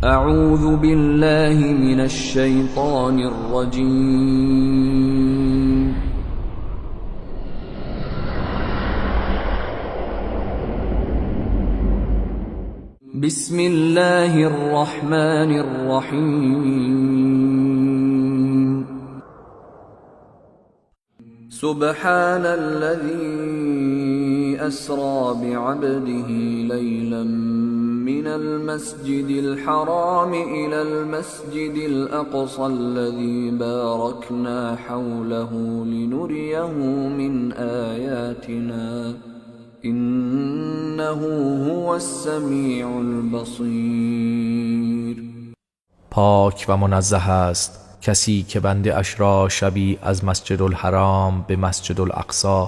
اعوذ بالله من الشیطان الرجیم. بسم الله الرحمن الرحیم. سبحان الذي أسرى بعبده ليلا من المسجد الحرام إلى المسجد الأقصى الذي باركنا حوله لنريه من آياتنا إنه هو السمیع البصیر. پاک و منزه است کسی که بنده اش را شبی از مسجد الحرام به مسجد الاقصی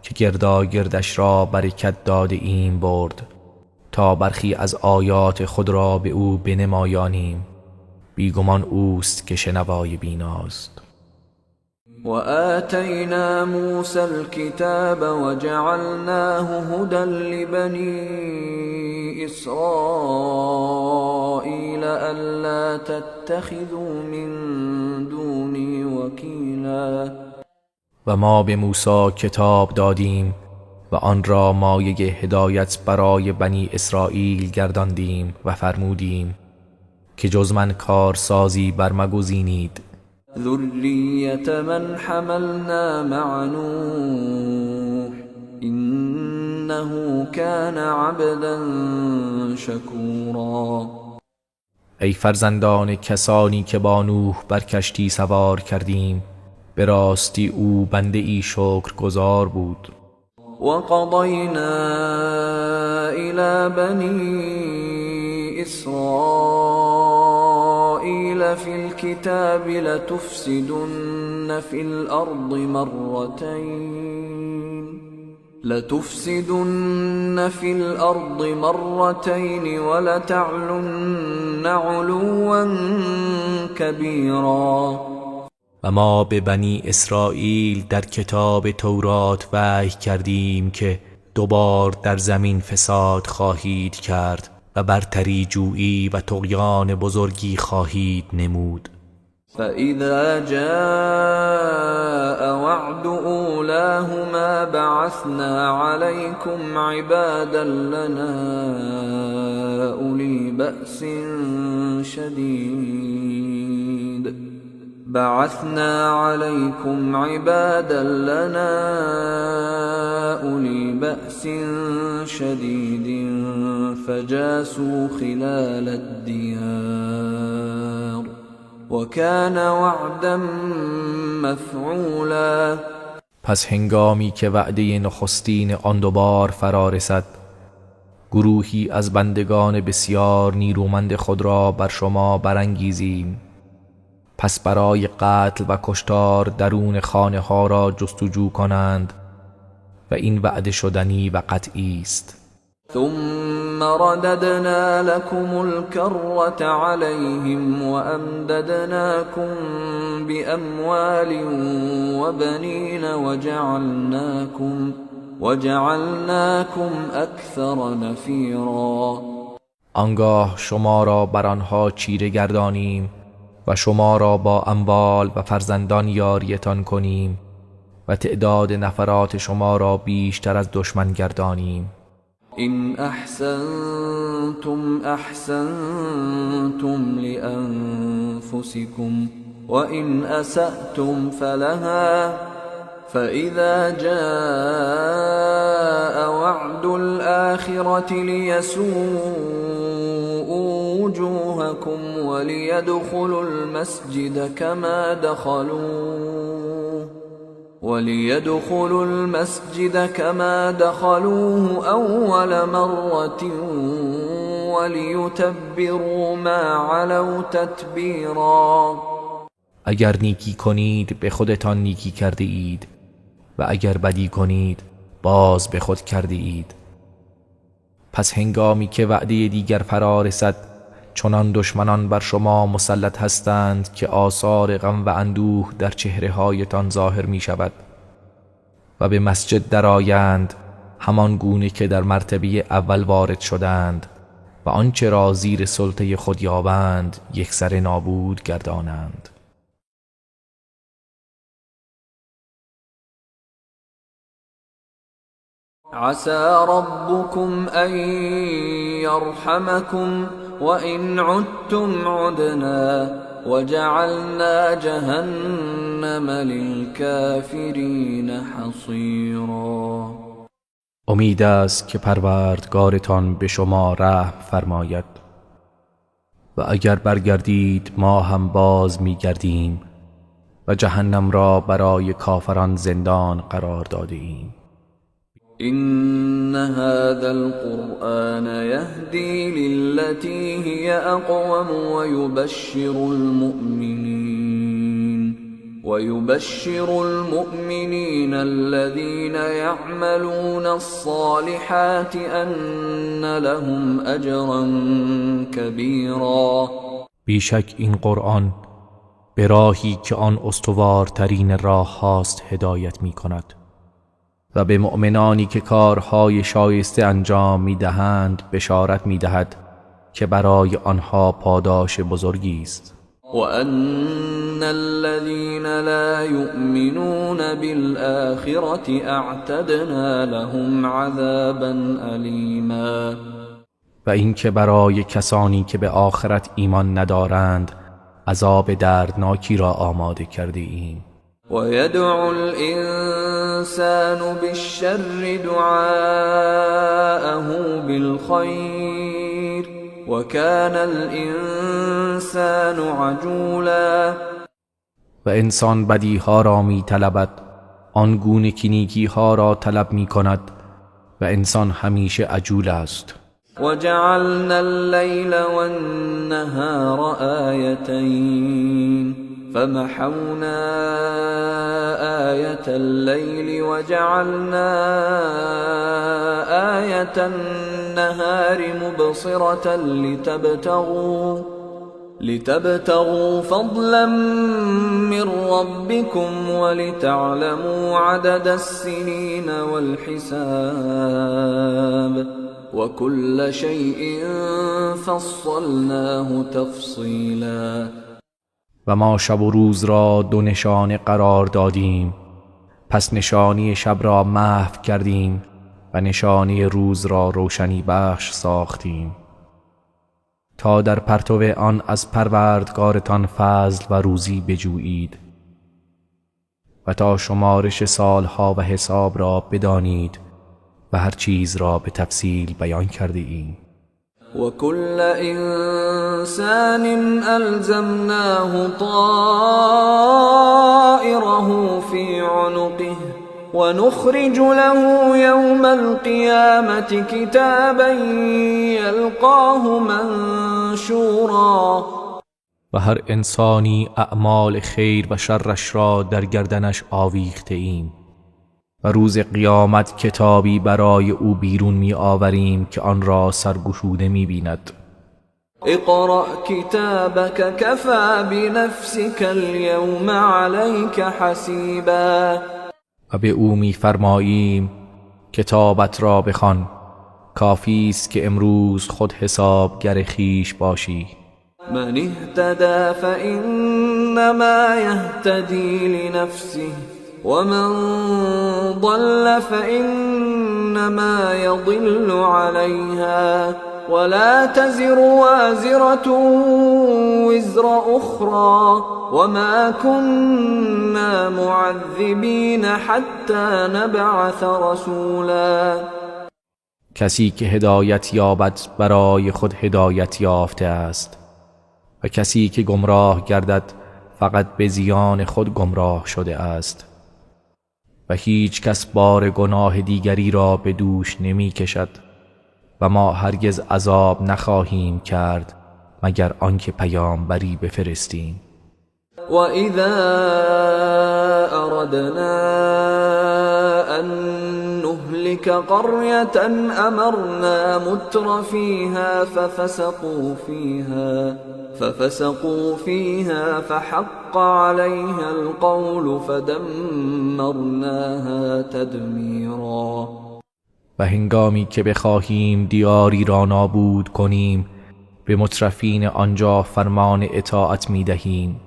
که گرداگردش را برکت داده ایم برد تا برخی از آیات خود را به او بنمایانیم، بیگمان اوست که شنوای بیناست. وآتینا موسی الكتاب وجعلناه هدى لبنی اسرائیل الا تتخذوا من دونی وکیلا. و ما به موسی کتاب دادیم و آن را مایه هدایت برای بنی اسرائیل گرداندیم و فرمودیم که جز من کارسازی برمگزینید. ذریة من حملنا مع نوح انه کان عبدا شکورا. ای فرزندان کسانی که با نوح بر کشتی سوار کردیم، به راستی او بنده ای شکرگزار بود. وقضینا الی بنی اسرائیل فی الكتاب لتفسدن فی الارض مرتین ولتعلن علوا کبیرا. و ما به بنی اسرائیل در کتاب تورات وحی کردیم که دوبار در زمین فساد خواهید کرد و برتری جویی و طغیان بزرگی خواهید نمود. فإذا جاء وعد أولاهما بعثنا عليكم عبادا لنا أولي بأس شديد بعثنا عليكم عبادا لنا أولي بأس شديد فجاسوا خلال الديار وكان وعدا مفعولا. پس هنگامی که وعده نخستین آن دوبار فرا رسد، گروهی از بندگان بسیار نیرومند خود را بر شما برانگیزیم. پس برای قتل و کشتار درون خانه ها را جستجو کنند و این وعده شدنی و قطعی است. ثم رددنا لكم الكرة عليهم وأمددناكم بأموال وبنين وجعلناكم أكثر نفیرا. آنگاه شما را بر آنها چیره گردانیم و شما را با اموال و فرزندان یاریتان کنیم و تعداد نفرات شما را بیشتر از دشمن گردانیم. إن أحسنتم أحسنتم لأنفسكم وإن أسأتم فلها فإذا جاء وعد الآخرة ليسوءوا وجوهكم وليدخلوا المسجد كما دخلوه أول مرة وليتبروا ما علوا تتبیرا. اگر نیکی کنید به خودتان نیکی کرده اید و اگر بدی کنید باز به خود کرده اید. پس هنگامی که وعده دیگر فرا رسد، چنان دشمنان بر شما مسلط هستند که آثار غم و اندوه در چهره هایتان ظاهر می شود و به مسجد درآیند همان گونه که در مرتبه اول وارد شدند و آنچه را زیر سلطه خود یابند یکسره نابود گردانند. عسى ربكم أن يرحمكم وإن عدتم عدنا وجعلنا جهنم للكافرين حصيرا. امید است که پروردگارتان به شما رحم فرماید و اگر برگردید ما هم باز می‌گردیم و جهنم را برای کافران زندان قرار داده ایم. إن هذا القرآن يهدي للتي هي أقوم ويبشر المؤمنين الذين يعملون الصالحات أن لهم أجرا كبيرا. بیشک این قرآن به راهی که آن استوارترین راه هاست هدایت می کند و به مؤمنانی که کارهای شایسته انجام می‌دهند بشارت می‌دهد که برای آنها پاداش بزرگی است. وأن الذين لا يؤمنون بالآخرة اعتدنا لهم عذابا أليما. و اینکه برای کسانی که به آخرت ایمان ندارند عذاب دردناکی را آماده کرده ایم. ويدعو الإنسان بالشر دعاءه بالخير وكان الإنسان عجولا. و انسان بدیها را می طلبد آنگونه که نیکیها را طلب می کند و انسان همیشه عجول است. وجعلنا الليل والنهار آيتين فمحونا آية الليل وجعلنا آية النهار مبصرة لتبتغوا فضلا من ربكم ولتعلموا عدد السنين والحساب وكل شيء فصلناه تفصيلا. و ما شب و روز را دو نشانه قرار دادیم، پس نشانی شب را محو کردیم و نشانی روز را روشنی بخش ساختیم تا در پرتو آن از پروردگارتان فضل و روزی بجویید و تا شمارش سالها و حساب را بدانید و هر چیز را به تفصیل بیان کرده ایم. وكل إنسان ألزمناه طائره في عنقه ونخرج له يوم القيامة كتابا يلقاه منشورا. و هر انسانی اعمال خیر و شرش را در گردنش آویخته ایم و روز قیامت کتابی برای او بیرون می آوریم که آن را سرگشوده می بیند. اقرأ کتابک کفی بنفسک اليوم علیک حسیبا. و به او می فرماییم کتابت را بخوان، کافی است که امروز خود حسابگر خویش باشی. من اهتدى فإنما يهتدي لنفسه ومن ضل فإنما يضل عليها ولا تزر وازرة وزر أخرى وما كنا معذبين حتى نبعث رسولا. کسی که هدایت یابد برای خود هدایت یافته است و کسی که گمراه گردد فقط به زیان خود گمراه شده است و هیچ کس بار گناه دیگری را به دوش نمی کشد و ما هرگز عذاب نخواهیم کرد مگر آنکه پیامبری بفرستیم. وَإِذَا أَرَدْنَا أَن نُّهْلِكَ قَرْيَةً أَمَرْنَا مُتْرَفِيهَا فَفَسَقُوا فِيهَا فَحَقَّ عَلَيْهَا الْقَوْلُ فَدَمَّرْنَاهَا تَدْمِيرًا. و هنگامی که بخواهیم دیاری را نابود کنیم به مترفین آنجا فرمان اطاعت می دهیم.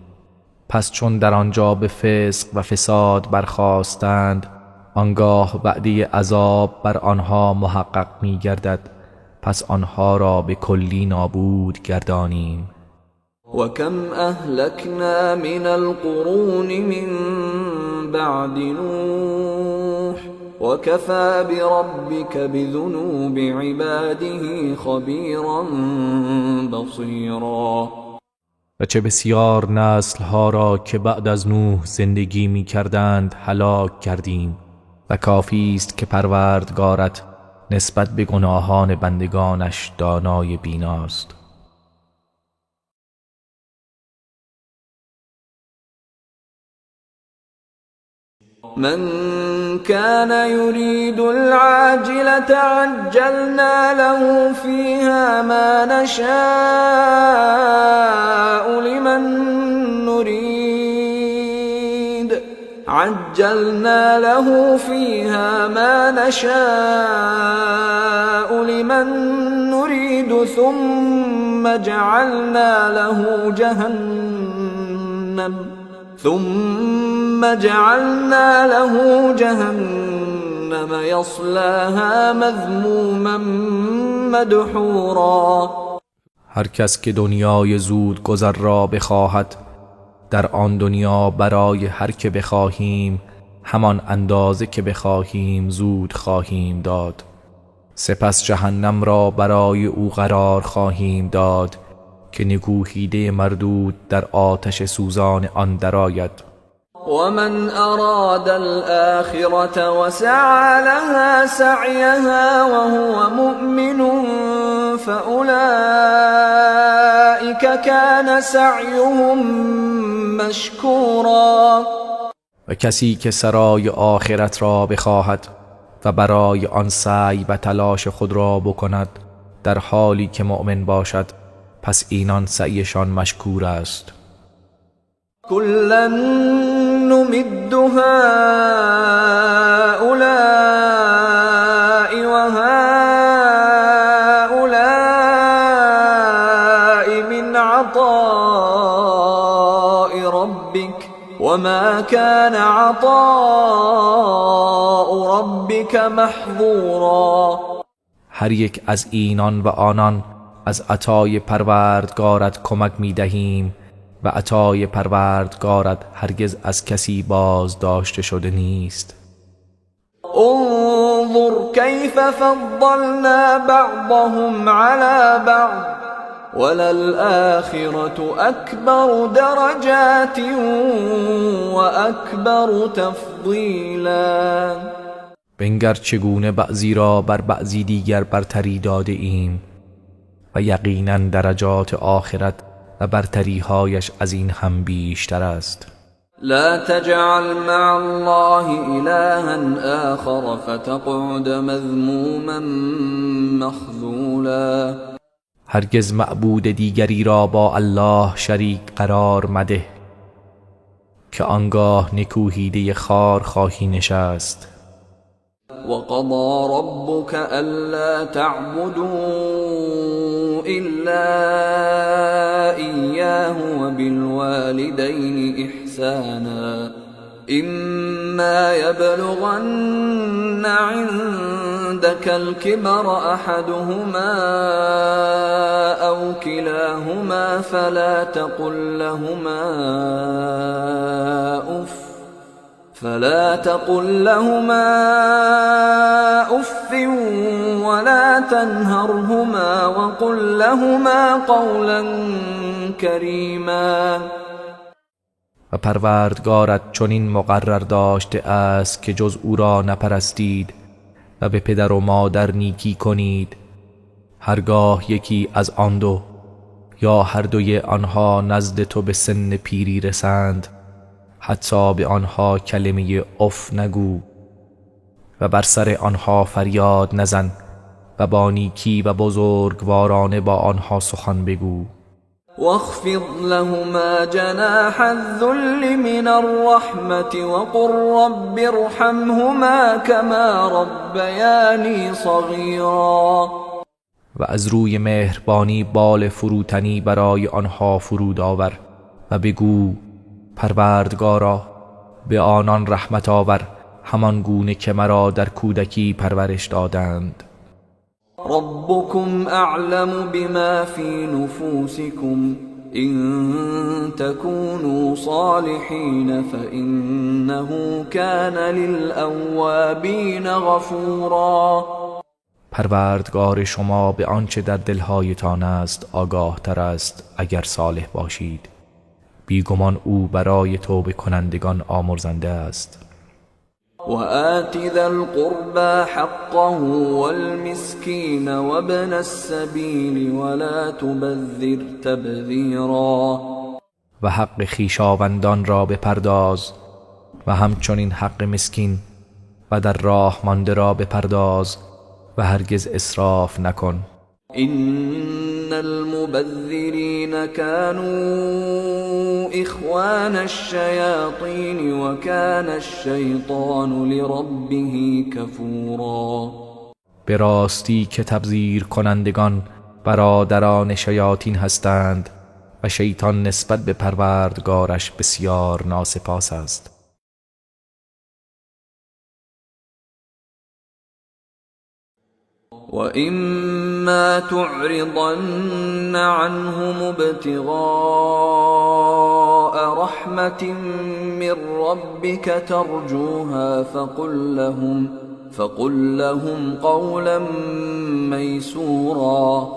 پس چون در آنجا به فسق و فساد برخاستند آنگاه وعده عذاب بر آنها محقق می گردد، پس آنها را به کلی نابود گردانیم. وكم أهلكنا من القرون من بعد نوح وكفى بربك بذنوب عباده خبيرا بصيرا. و چه بسیار نسل ها را که بعد از نوح زندگی می کردند هلاک کردیم و کافی است که پروردگارت نسبت به گناهان بندگانش دانای بیناست. من كان يريد العاجلة عجلنا له فيها ما نشاء لمن نريد عجلنا له فيها ما نشاء لمن نريد ثم جعلنا له جهنم ثم جعلنا له جهنم يصلاها مذموما مدحورا. هر کس که دنیای زود گذر را بخواهد در آن دنیا برای هر که بخواهیم همان اندازه که بخواهیم زود خواهیم داد، سپس جهنم را برای او قرار خواهیم داد که نکوهیده مردود در آتش سوزان آن درآید. ومن أراد الآخرة وسعى لها سعيها وهو مؤمن فأولئك كان سعيهم مشكورا. و کسی که سرای آخرت را بخواهد و برای آن سعی و تلاش خود را بکند در حالی که مؤمن باشد، پس اینان سعیشان مشکور است. کلا نمد هؤلاء وهؤلاء من عطاء ربك وما كان عطاء ربك محظورا. هر یک از اینان و آنان از عطای پروردگارت کمک می دهیم و عطای پروردگارت هرگز از کسی باز داشته شده نیست. انظر کیف فضلنا بعضهم علی بعض وللآخرة اکبر درجات واکبر تفضیلا. بنگر چگونه بعضی را بر بعضی دیگر برتری داده ایم و یقینا درجات آخرت و برتریهایش از این هم بیشتر است. لا تجعل مع الله إلها آخر فتقعد مذموما مخذولا. هرگز معبود دیگری را با الله شریک قرار مده که آنگاه نکوهیده خار خواهی نشست. وقضى ربك ألا تعبدوا إلا إياه وبالوالدين إحسانا إما يبلغن عندك الكبر أحدهما أو كلاهما فلا تقل لهما أف ولا تنهرهما وقل لهما قولا كريما. و پروردگارت چنین مقرر داشته است که جز او را نپرستید و به پدر و مادر نیکی کنید. هرگاه یکی از آن دو یا هر دوی آنها نزد تو به سن پیری رسند، حتی به آنها کلمه اف نگو و بر سر آنها فریاد نزن و با نیکی و بزرگوارانه با آنها سخن بگو. واخفض لهما جناح الذل من الرحمة وقل رب ارحمهما كما ربياني صغيرا. و از روی مهربانی بال فروتنی برای آنها فرود آور و بگو پروردگارا به آنان رحمت آور همان گونه که مرا در کودکی پرورش دادند. ربكم اعلم بما في نفوسكم ان تكونوا صالحين فانه كان للاوابین غفورا. پروردگار شما به آنچه در دلهایتان است آگاه تر است اگر صالح باشید، بیگمان او برای توبه کنندگان آمرزنده است. وآت ذا القربى حقه والمسكين وابن السبيل ولا تبذر تبذیرا. و حق خویشاوندان را بپرداز و همچنین حق مسکین و در راه مانده را بپرداز و هرگز اسراف نکن. ان المبذرین كانوا اخوان الشیاطین وكان الشیطان لربه کفورا. به راستی که تبذیر کنندگان برادران شیاطین هستند و شیطان نسبت به پروردگارش بسیار ناسپاس است. وإما تعرضن عنهم ابتغاء رحمة من ربك ترجوها فقل لهم قولا میسورا.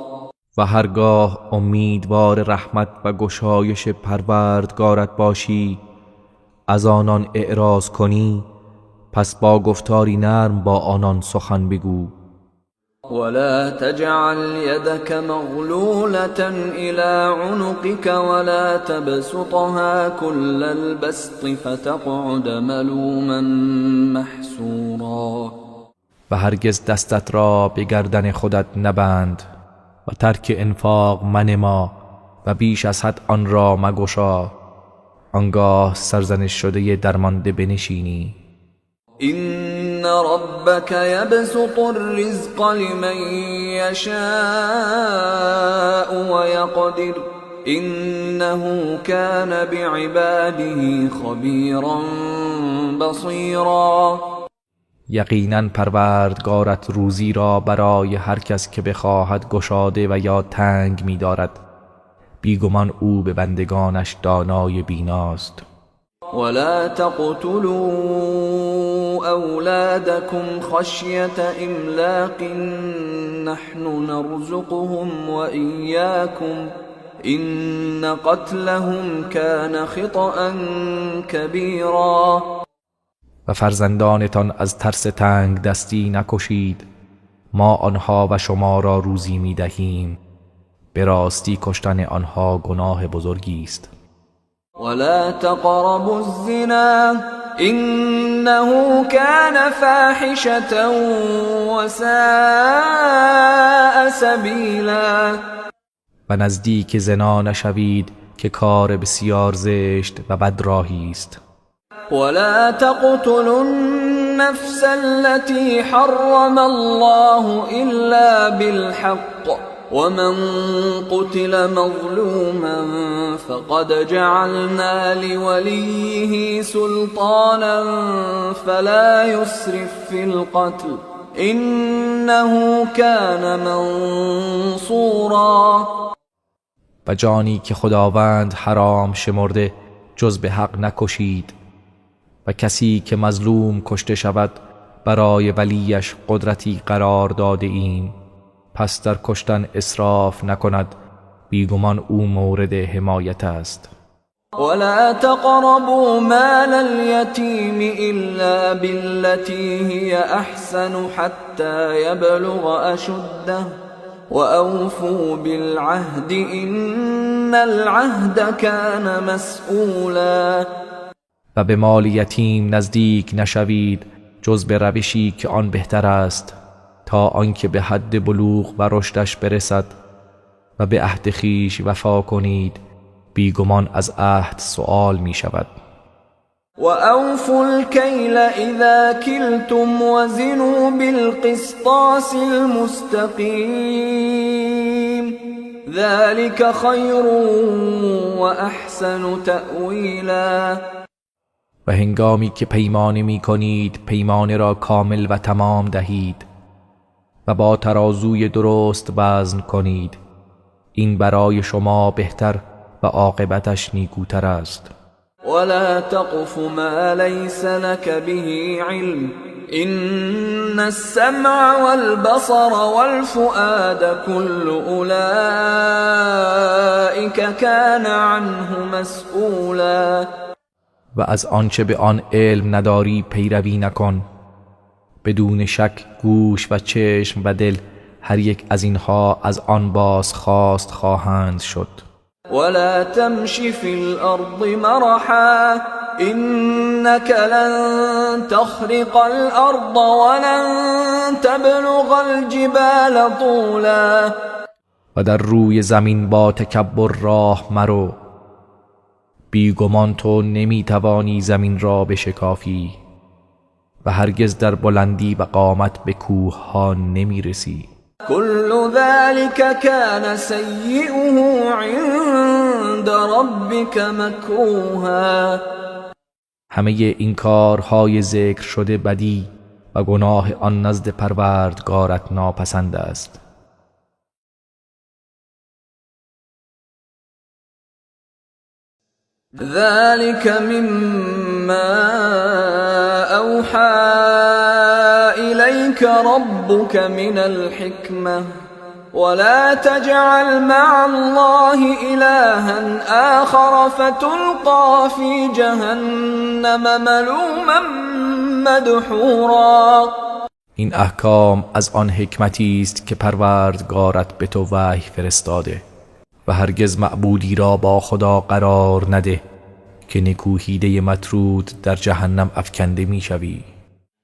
و هرگاه امیدوار رحمت و گشایش پروردگارت باشی از آنان اعراض کنی، پس با گفتاری نرم با آنان سخن بگو. ولا تجعل يدك مغلولة إلى عنقك ولا تبسطها كل البسط فتقعد ملوما محسورا. و هرگز دستت را به گردن خودت نبند و ترک انفاق منما و بیش از حد آن را مگشا، آنگاه سرزنش شده درمانده بنشینی. إن ربك يبسط الرزق لمن يشاء ويقدر إنه كان بعباده خبيرا بصيرا. یقینا پروردگارت روزی را برای هر کس که بخواهد گشاده و یا تنگ می‌دارد، بیگمان او به بندگانش دانای بیناست. ولا تقتلوا أولادكم خشية إملاق نحن نرزقهم وإياكم إن قتلهم كان خطأ كبيرا. و فرزندانتان از ترس تنگ دستی نکشید، ما آنها و شما را روزی می دهیم، به راستی کشتن آنها گناه بزرگی است. ولا تقربوا الزنا إنه كان فاحشة وساء سبیلا. و نزدیک زنا نشوید که کار بسیار زشت و بد راهی است. ولا تقتلوا النفس التي حرم الله إلا بالحق ومن قتل مظلوما فقد جعلنا لوليه سلطانا فلا يسرف في القتل إنه كان منصورا. و جانی که خداوند حرام شمرده جز به حق نکشید، و کسی که مظلوم کشته شود برای ولیش قدرتی قرار داده ایم، پس در کشتن اسراف نکند، بیگمان او مورد حمایت است. ولا تقربوا مال اليتيم إلا بالتي هي أحسن حتى يبلغ أشده وأوفوا بالعهد إن العهد كان مسئولا. و به مال یتیم نزدیک نشوید جز به روشی که آن بهتر است، تا آنکه به حد بلوغ و رشدش برسد، و به عهد خویش وفا کنید، بیگمان از عهد سؤال می شود. وأوفوا الكيل إذا كلتم وزنوا بالقسطاس المستقيم ذلك خير وأحسن تأويلا. و هنگامی که پیمانه می کنید پیمانه را کامل و تمام دهید و با ترازوی درست وزن کنید، این برای شما بهتر و عاقبتش نیکوتر است. ولا تقف ما ليس لك به علم إن السمع والبصر والفؤاد كل أولئك كان عنه مسؤولا. و از آنچه به آن علم نداری پیروی نکن، بدون شک گوش و چشم و دل هر یک از اینها از آن بازخواست خواهند شد. ولا تمش في الأرض مرحا إنك لن تخرق الأرض ولن تبلغ الجبال طولا. و در روی زمین با تکبر راه مرو، بیگمان تو نمیتوانی زمین را بشکافی و هرگز در بلندی و قامت به کوه ها نمیرسی. كل ذلك كان سيئه عند ربك مكروها. همه این کارهای ذکر شده بدی و گناه آن نزد پروردگارت ناپسند است. ذلك مما أوحى إليك ربك من الحكمة ولا تجعل مع الله إلها آخر فتلقى في جهنم ملوما مدحورا. این احکام از آن حکمتی است که پروردگارت به تو وحی فرستاده و هرگز معبودی را با خدا قرار نده که نکوهیده مطرود در جهنم افکنده میشوی.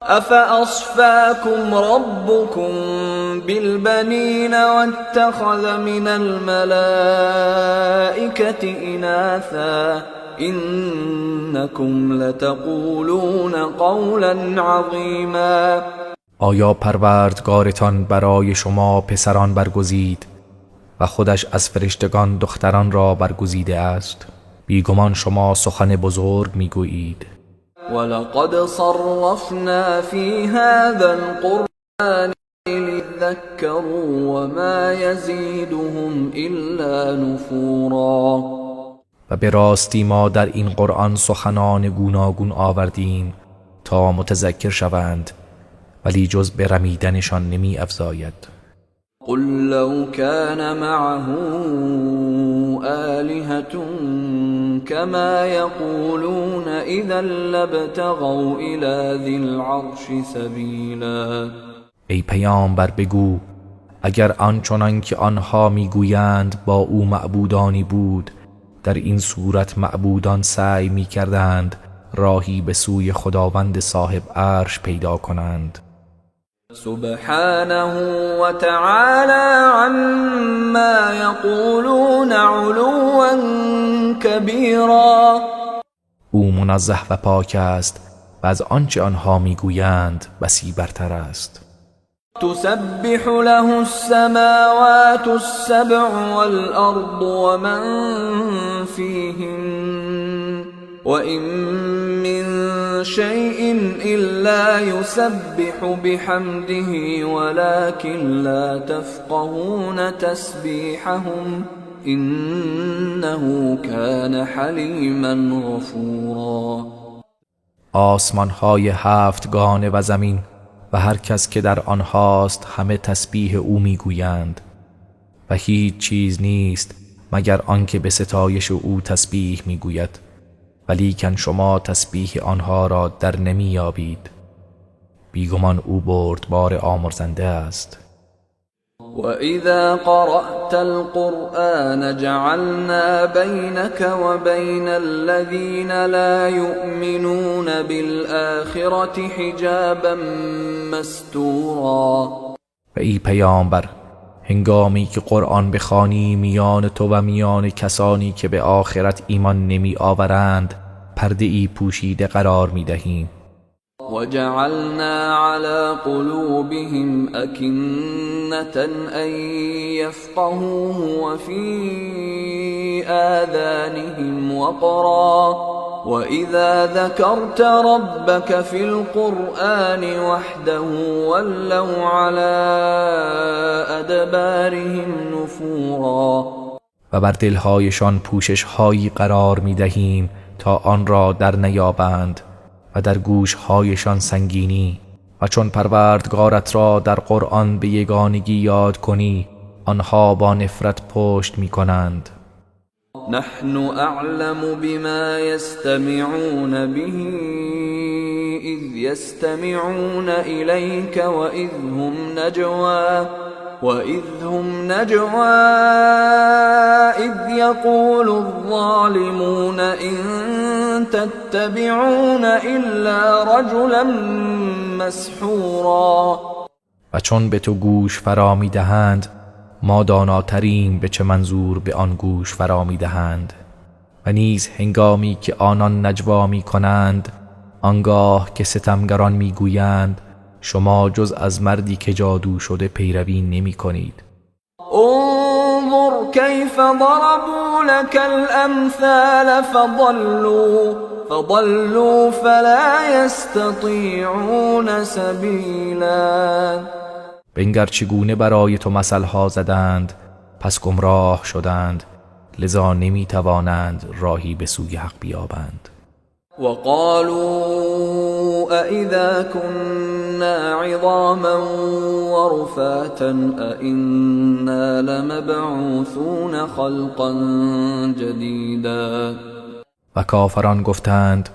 افاصفاکم ربکم بالبنین واتخذ من الملائکة اناثا انکم لتقولون قولا عظیما. آیا پروردگارتان برای شما پسران برگزید و خودش از فرشتگان دختران را برگزیده است؟ بیگمان شما سخن بزرگ میگویید. ولقد صرفنا في هذا القرآن ليذكروا وما يزيدهم إلا نفورا. و به راستی ما در این قرآن سخنان گوناگون آوردیم تا متذکر شوند، ولی جز به رمیدنشان نمی افزاید. قل لو كان معه آلهة كما يقولون إذا لابتغوا إلى ذي العرش سبیلا. ای پیامبر بگو اگر آنچنان که آنها میگویند با او معبودانی بود، در این صورت معبودان سعی میکردند راهی به سوی خداوند صاحب عرش پیدا کنند. سبحانه وتعالى عما يقولون علوا كبيرا. او منزه و پاک است و از آنچه آنها میگویند بسی برتر است. تسبح له السماوات السبع والأرض ومن فيهن وإن من شيء إلا يسبح بحمده ولكن لا تفقهون تسبيحهم إنه كان حليما غفورا. آسمان های هفتگانه و زمین و هر کس که در آنهاست همه تسبیح او میگویند و هیچ چیز نیست مگر آنکه به ستایش او تسبیح میگوید، ولیکن شما تسبیح آنها را در نمیابید. بیگمان او بردبار آمرزنده است. وَإِذَا قَرَأْتَ الْقُرْآنَ جَعَلْنَا بَيْنَكَ وَبَيْنَ الَّذِينَ لَا يُؤْمِنُونَ بِالْآخِرَةِ حِجَابًا مَسْتُورًا. و ای پیامبر هنگامی که قرآن بخوانی میان تو و میان کسانی که به آخرت ایمان نمی آورند پرده ای پوشیده قرار می دهیم. وجعلنا على قلوبهم أكنة أن يفقهوه وفي آذانهم وقرا وإذا ذكرت ربك في القرآن وحده ولوا على أدبارهم نفورا. و بر دلهایشان پوشش هایی قرار می دهیم تا آن را در نیابند و در گوشهایشان سنگینی، و چون پروردگارت را در قرآن به یگانگی یاد کنی آنها با نفرت پشت می کنند. نحن اعلم بما يستمعون به اذ يستمعون إليك وإذ هم نجوى إذ يقول الظالمون إن تتبعون إلا رجلا مسحورا. و چون به تو گوش فرا می دهند ما داناتریم به چه منظور به آن گوش فرا می دهند. و نیز هنگامی که آنان نجوا می کنند آنگاه که ستمگران می گویند شما جز از مردی که جادو شده پیروی نمی کنید. انظر کیف ضربوا لك الامثال فضلوا فلا یستطیعون سبیلا. بنگر چگونه برای تو مثلها زدند پس گمراه شدند، لذا نمی توانند راهی به سوی حق بیابند. وقالوا أإذا كنا عظاما ورفاتا أإنا لمبعوثون خلقا جديدا. و کافران گفتند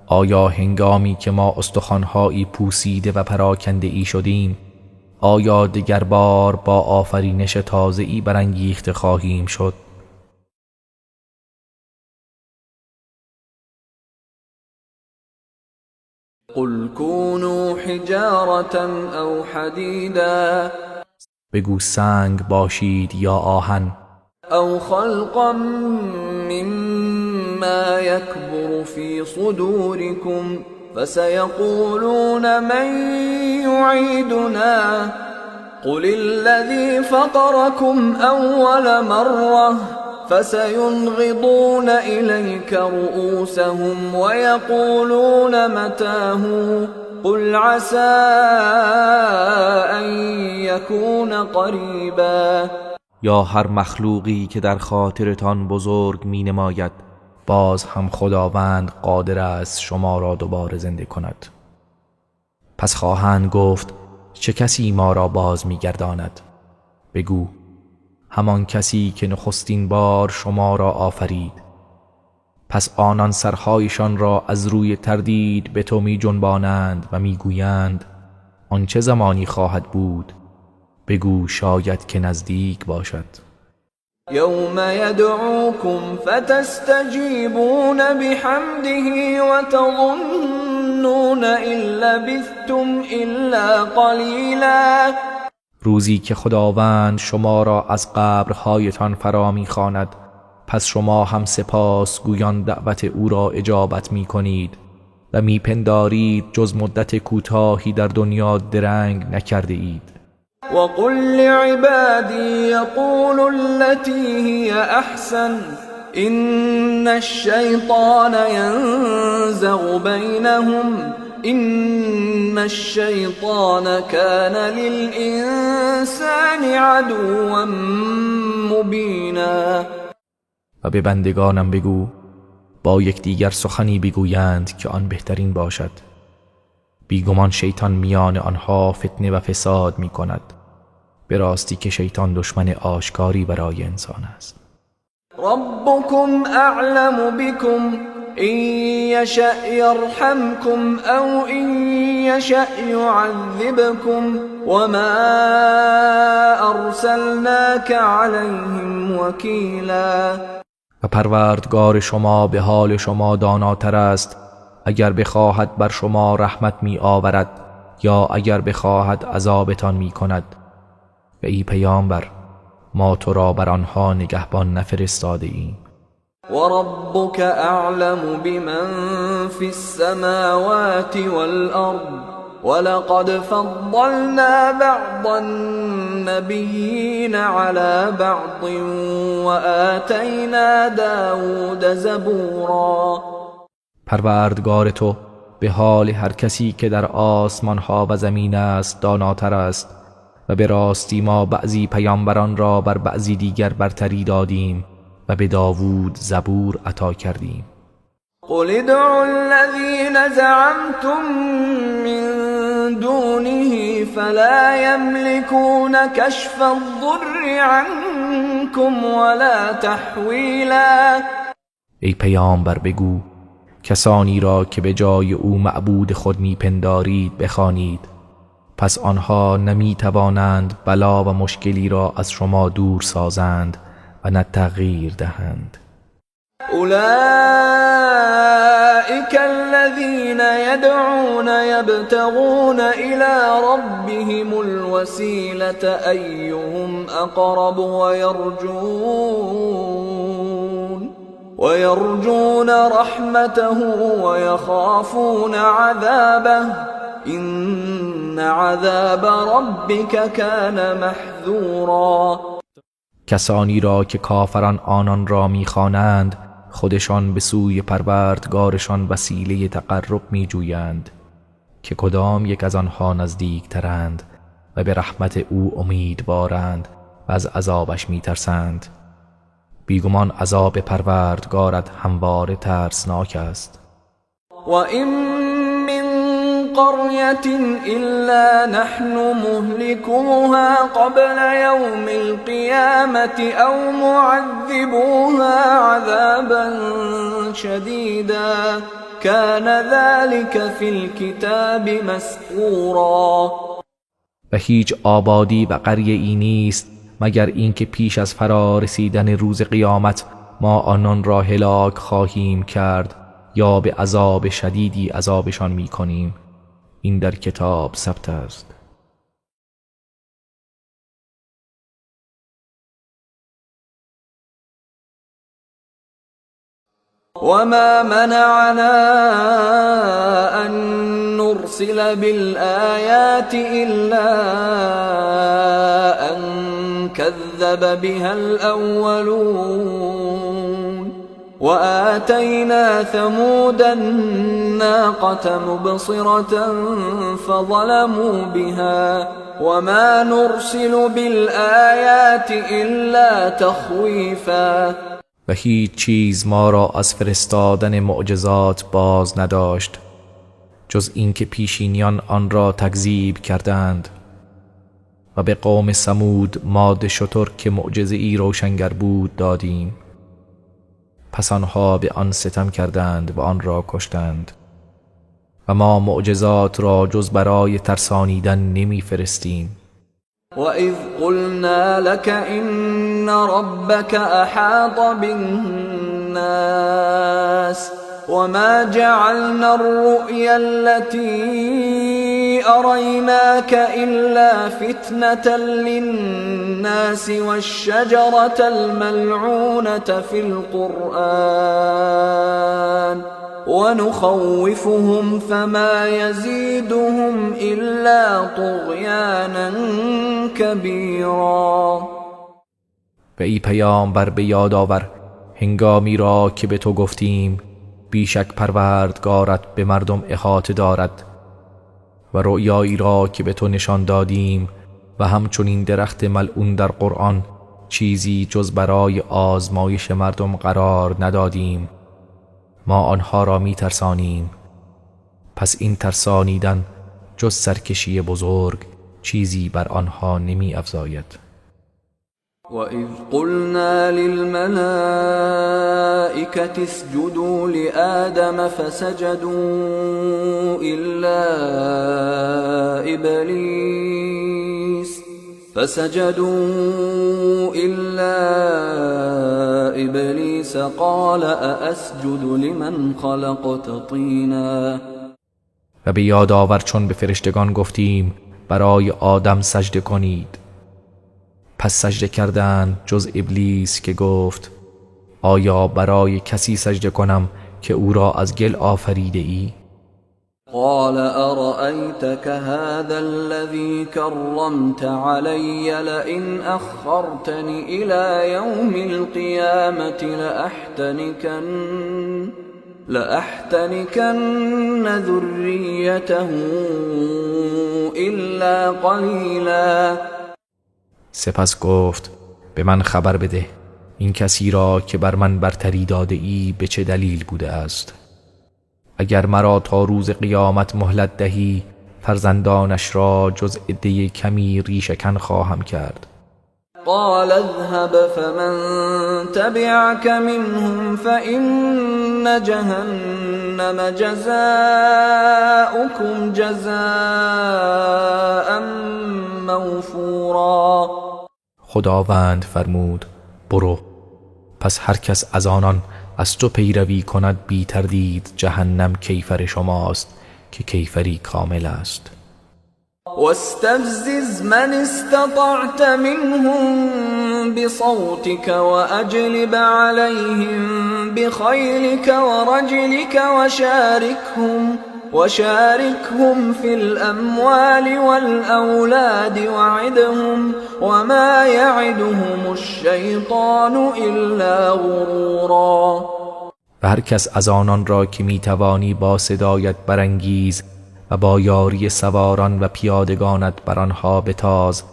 آیا هنگامی که ما استخوانهایی پوسیده و پراکنده ای شدیم آیا دیگر بار با آفرینش تازه‌ای برانگیخته خواهیم شد؟ قل كونوا حجارة او حدیدا. بگو سنگ باشید یا آهن. او خلقا مما يكبر في صدوركم فسيقولون من يعيدنا قل الذي فطركم اول مرة فسينغضون إليك رؤوسهم ويقولون متاه قل عسى أن يكون قريبا. یا هر مخلوقی که در خاطرتان بزرگ می نماید باز هم خداوند قادر است شما را دوباره زنده کند. پس خواهند گفت چه کسی ما را باز می گرداند؟ بگو همان کسی که نخستین بار شما را آفرید. پس آنان سرهایشان را از روی تردید به تو می جنبانند و می گویند آن چه زمانی خواهد بود؟ بگو شاید که نزدیک باشد. یوم یدعوکم فتستجیبون بحمده وتظنون ان لبثتم الا قلیلا. روزی که خداوند شما را از قبرهایتان فرا می‌خواند پس شما هم سپاس گویان دعوت او را اجابت می‌کنید و می‌پندارید جز مدت کوتاهی در دنیا درنگ نکرده اید. وقل لعبادی یقولوا التي هي احسن ان الشیطان ینزغ بینهم إن الشیطان کان للإنسان عدوا مبینا. و به بندگانم بگو با یکدیگر سخنی بگویند که آن بهترین باشد. بیگمان شیطان میان آنها فتنه و فساد می کند. به راستی که شیطان دشمن آشکاری برای انسان است. ربکم اعلم بکم إن يشأ يرحمكم أو إن يشأ يعذبكم وما أرسلناك عليهم وكيلا. و پروردگار شما به حال شما داناتر است. اگر بخواهد بر شما رحمت می آورد یا اگر بخواهد عذابتان می کند. و ای پیامبر، ما تو را بر آنها نگهبان نفرستاده ایم. وربك اعلم بمن في السماوات والارض ولقد فضلنا بعض النبيين على بعض وآتينا داود زبورا. پروردگار تو به حال هر کسی که در آسمان ها و زمین است داناتر است و به راستی ما بعضی پیامبران را بر بعضی دیگر برتری دادیم و به داوود زبور عطا کردیم. قل ادعوا الذين زعمتم من دونه فلا يملكون كشف الضر عنكم ولا تحویلا. ای پیامبر بگو کسانی را که به جای او معبود خود میپندارید بخوانید، پس آنها نمیتوانند بلا و مشکلی را از شما دور سازند و نه تغییر دهند. اولئک الذین یدعون یبتغون الی ربهم الوسیلة ایهم اقرب ویرجون رحمته ویخافون عذابه ان عذاب ربک کان محذورا. کسانی را که کافران آنان را میخوانند خودشان به سوی پروردگارشان وسیله تقرب میجویند که کدام یک از آنها نزدیکترند و به رحمت او امیدوارند و از عذابش میترسند. بیگمان عذاب پروردگارت همواره ترسناک است. و این من قریة الا نحن مهلكوها قبل یوم القیامة او معذبوها عذابا شدیدا کان ذلك فی الكتاب مسطورا. و هیچ آبادی و قریه ای نیست مگر اینکه پیش از فرا رسیدن روز قیامت ما آنان را هلاک خواهیم کرد یا به عذاب شدیدی عذابشان میکنیم. این در کتاب ثبت است. وما منعنا أن نرسل بالآيات إلا أن كذب بها الأولون وآتينا ثمود الناقة مبصرة فظلموا بها وما نرسل بالآيات إلا تخويفا. و هیچ چیز ما را از فرستادن معجزات باز نداشت جز اینکه پیشینیان آن را تکذیب کردند و به قوم ثمود ماده شتر که معجزه ای روشنگر بود دادیم، پس آنها به آن ستم کردند و آن را کشتند و ما معجزات را جز برای ترسانیدن نمی فرستیم. وَإِذْ قُلْنَا لَكَ إِنَّ رَبَّكَ أَحَاطَ بِالنَّاسِ وَمَا جَعَلْنَا الرُّؤْيَا الَّتِي أَرَيْنَاكَ إِلَّا فِتْنَةً لِلنَّاسِ وَالشَّجَرَةَ الْمَلْعُونَةَ فِي الْقُرْآنِ وَنُخَوِّفُهُمْ فَمَا يَزِيدُهُمْ إِلَّا طُغْيَانًا كَبِيرًا. و ای پیامبر به یاد آور هنگامی را که به تو گفتیم بیشک پروردگارت به مردم احاطه دارد و رؤیایی را که به تو نشان دادیم و همچنین درخت ملعون در قرآن چیزی جز برای آزمایش مردم قرار ندادیم. ما آنها را می ترسانیم، پس این ترسانیدن جز سرکشی بزرگ چیزی بر آنها نمی افزاید. وَإِذْ قُلْنَا لِلْمَلَائِكَةِ اسْجُدُوا لِآدَمَ فَسَجَدُوا إِلَّا إِبْلِيسَ قَالَ أَأَسْجُدُ لِمَنْ خَلَقْتَ طِينًا. و به یاد آور چون به فرشتگان گفتیم برای آدم سجده کنید، پس سجده کردند جز ابلیس که گفت آیا برای کسی سجده کنم که او را از گل آفریده ای؟ قال أرأيتك هذا الذي كرمت علي لئن أخرتني إلى يوم القيامة لأحتنكن ذريته إلا قليلا. سپس گفت به من خبر بده این کسی را که بر من برتری داده ای به چه دلیل بوده است؟ اگر مرا تا روز قیامت مهلت دهی فرزندانش را جز عده کمی ریشه‌کن خواهم کرد. قال اذهب فمن تبعك منهم فإن جهنم جزاؤكم جزاء موفورا. خداوند فرمود برو، پس هر کس از آنان از تو پیروی کند بی تردید جهنم کیفر شماست که کیفری کامل است. واستفزز من استطعت منهم بصوتك وأجلب عليهم بخيلك ورجلك وشاركهم في الأموال والأولاد وعدهم وما يعدهم الشيطان إلا غرورا. و هر کس از آنان را که میتوانی با صدایت برانگیز و با یاری سواران و پیادگانت بر آنها بتاز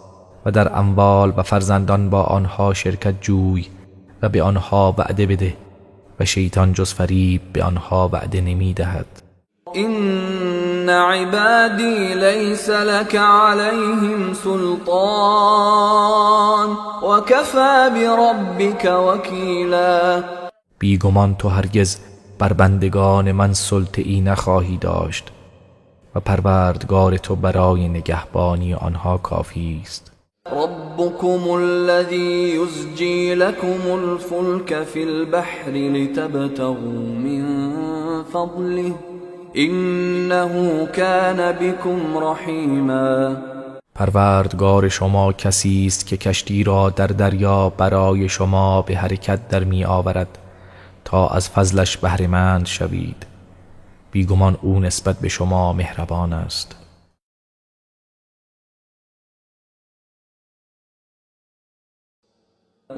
و در اموال و فرزندان با آنها شرکت جوی و به آنها وعده بده و شیطان جز فریب به آنها وعده نمی دهد. إن عبادي ليس لك عليهم سلطان وكفى بربك وكيلا. بیگمان تو هرگز بر بندگان من سلطه ای نخواهی داشت و پروردگار تو برای نگهبانی آنها کافی است. ربكم الذي يزجي لكم الفلك في البحر لتبتغوا من فضله إنه كان بكم رحیما. پروردگار شما کسی است که کشتی را در دریا برای شما به حرکت در می آورد تا از فضلش بهره مند شوید. بیگمان او نسبت به شما مهربان است.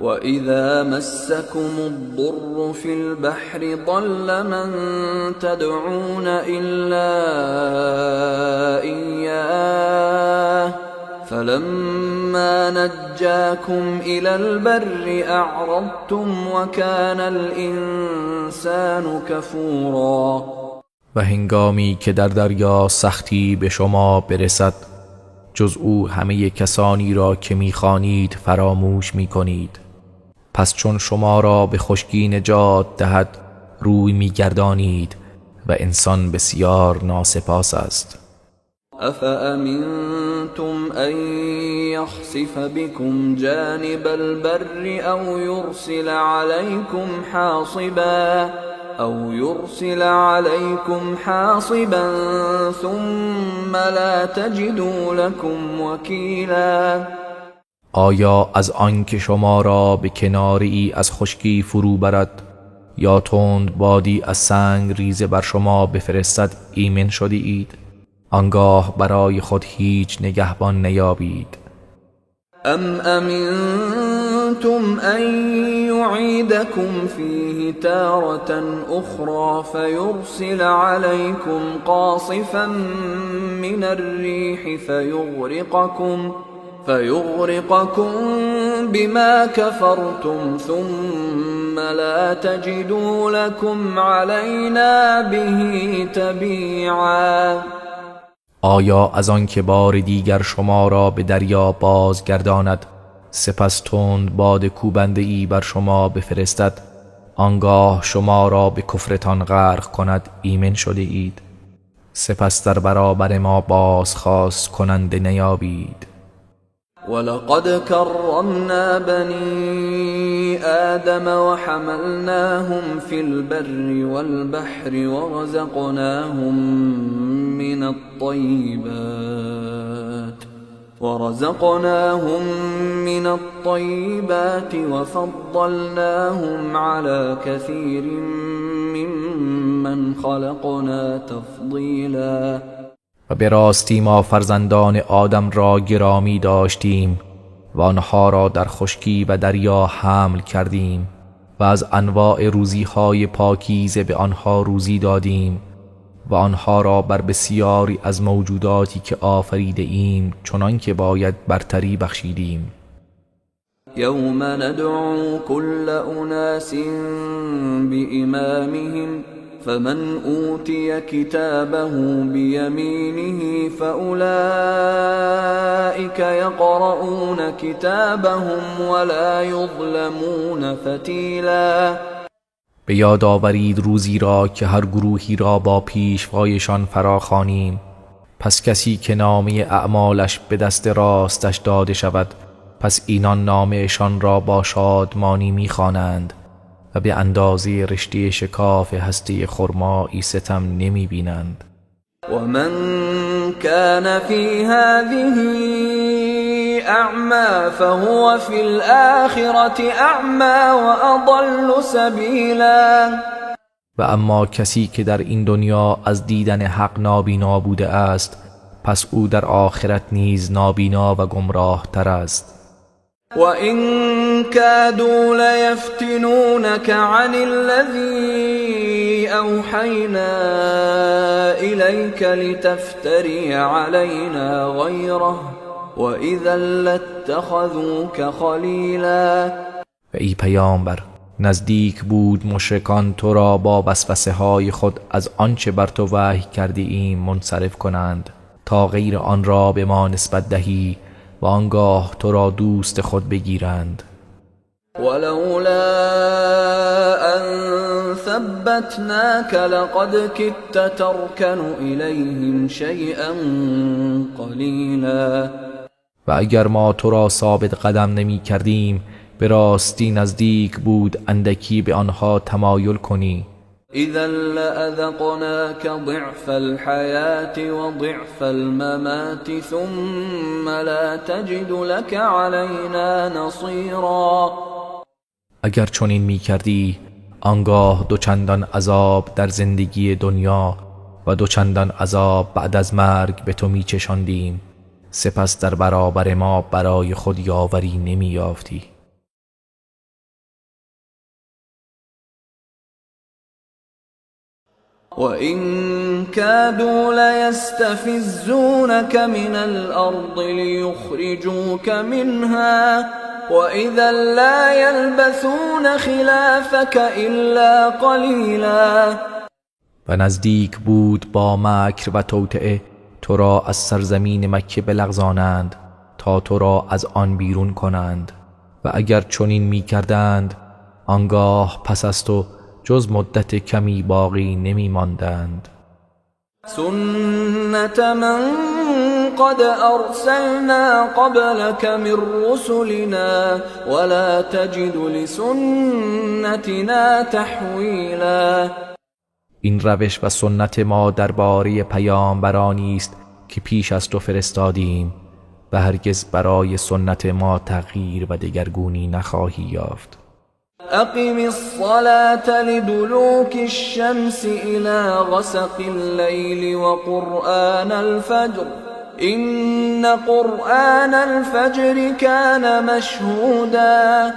وَإِذَا مَسَّكُمُ الضُّرُّ فِي الْبَحْرِ ضَلَّ مَن تَدْعُونَ إِلَّا إِيَّاهُ فَلَمَّا نَجَّاكُمْ إِلَى الْبَرِّ أَعْرَضْتُمْ وَكَانَ الْإِنسَانُ كَفُورًا. و هنگامی که در دریا سختی به شما برسد جز او همه کسانی را که می‌خوانید فراموش می‌کنید. پس چون شما را به خشکی نجات دهد روی می‌گردانید و انسان بسیار ناسپاس است. افامنتم ان یخسف بكم جانب البر او یرسل عليكم حاصبا ثم لا تجدوا لكم وكيلا. آیا از آن که شما را به کناری از خشکی فرو برد یا تند بادی از سنگ ریزه بر شما بفرستد ایمن شده اید؟ آنگاه برای خود هیچ نگهبان نیابید. ام امنتم ان يعيدكم فيه تارة أخرى فيرسل عليكم قاصفا من الريح فيغرقكم بما كفرتم ثم لا تجدوا لكم علينا به تبيعا. آیا از آن که بار دیگر شما را به دریا بازگرداند سپس تند باد کوبنده ای بر شما بفرستد آنگاه شما را به کفرتان غرق کند ایمن شده اید؟ سپس در برابر ما بازخواست کننده نیابید. ولقد کرمنا بنی آدم وحملناهم فی البر والبحر ورزقناهم ورزقناهم من الطيبات وفضلناهم على كثير ممن خلقنا تفضیلا. و به راستی ما فرزندان آدم را گرامی داشتیم و آنها را در خشکی و دریا حمل کردیم و از انواع روزیهای پاکیزه به آنها روزی دادیم و آنها را بر بسیاری از موجوداتی که آفریده ایم چنان که باید برتری بخشیدیم. یوم ندعو كل اناس بإمامهم فمن اوتی كتابه بيمينه فأولئك يقرؤون كتابهم ولا يظلمون فتیلا. به یاد آورید روزی را که هر گروهی را با پیشوایشان فراخوانیم، پس کسی که نامه اعمالش به دست راستش داده شود پس اینان نامه‌شان را با شادمانی می‌خوانند و به اندازه رشته شکاف هسته خرمایی ستم نمی‌بینند. و من كان فی هذه اعمی فهو فی الآخرة اعمی و اضل سبیلا. و اما کسی که در این دنیا از دیدن حق نابینا بوده است پس او در آخرت نیز نابینا و گمراه تر است. وَإِن كَادُوا لَيَفْتِنُونَكَ عَنِ الَّذِي أَوْحَيْنَا إِلَيْكَ لِتَفْتَرِيَ عَلَيْنَا غَيْرَهُ وَإِذًا لَاتَّخَذُوكَ خَلِيلًا. و ای پیامبر، نزدیک بود مشرکان تو را با وسوسه های خود از آنچه بر تو وحی کرده ایم منصرف کنند تا غیر آن را به ما نسبت دهی و آنگاه تو را دوست خود بگیرند. ولولا ان ثبتناك لقد كدت تركن الیهم شیئا قلیلا. و اگر ما تو را ثابت قدم نمی کردیم به راستی نزدیک بود اندکی به آنها تمایل کنی. اذا لأذقناك ضعف الحياة وضعف الممات ثم لا تجد لك علينا نصيرا. اگر چنین می کردی آنگاه دوچندان عذاب در زندگی دنیا و دوچندان عذاب بعد از مرگ به تو می چشاندیم، سپس در برابر ما برای خود یاوری نمی یافتی. وَإِن كَادُوا لَيَسْتَفِزُّونَكَ مِنَ الْأَرْضِ لِيُخْرِجُوكَ مِنْهَا وَإِذًا لَا يَلْبَثُونَ خِلَافَكَ إِلَّا قَلِيلًا. و نزدیک بود با مکر و توطئه تو را از سرزمین مکه بلغزانند تا تو را از آن بیرون کنند، و اگر چنین می کردند آنگاه پس از تو جز مدت کمی باقی نمی ماندند. سنت من قد ارسلنا قبلك من رسلنا ولا تجد لسنتنا تحویلا. این روش و سنت ما درباره پیامبرانی است که پیش از تو فرستادیم و هرگز برای سنت ما تغییر و دگرگونی نخواهی یافت. اقم الصلاة لدلوك الشمس الى غسق الليل وقرآن الفجر ان قرآن الفجر كان مشهودا.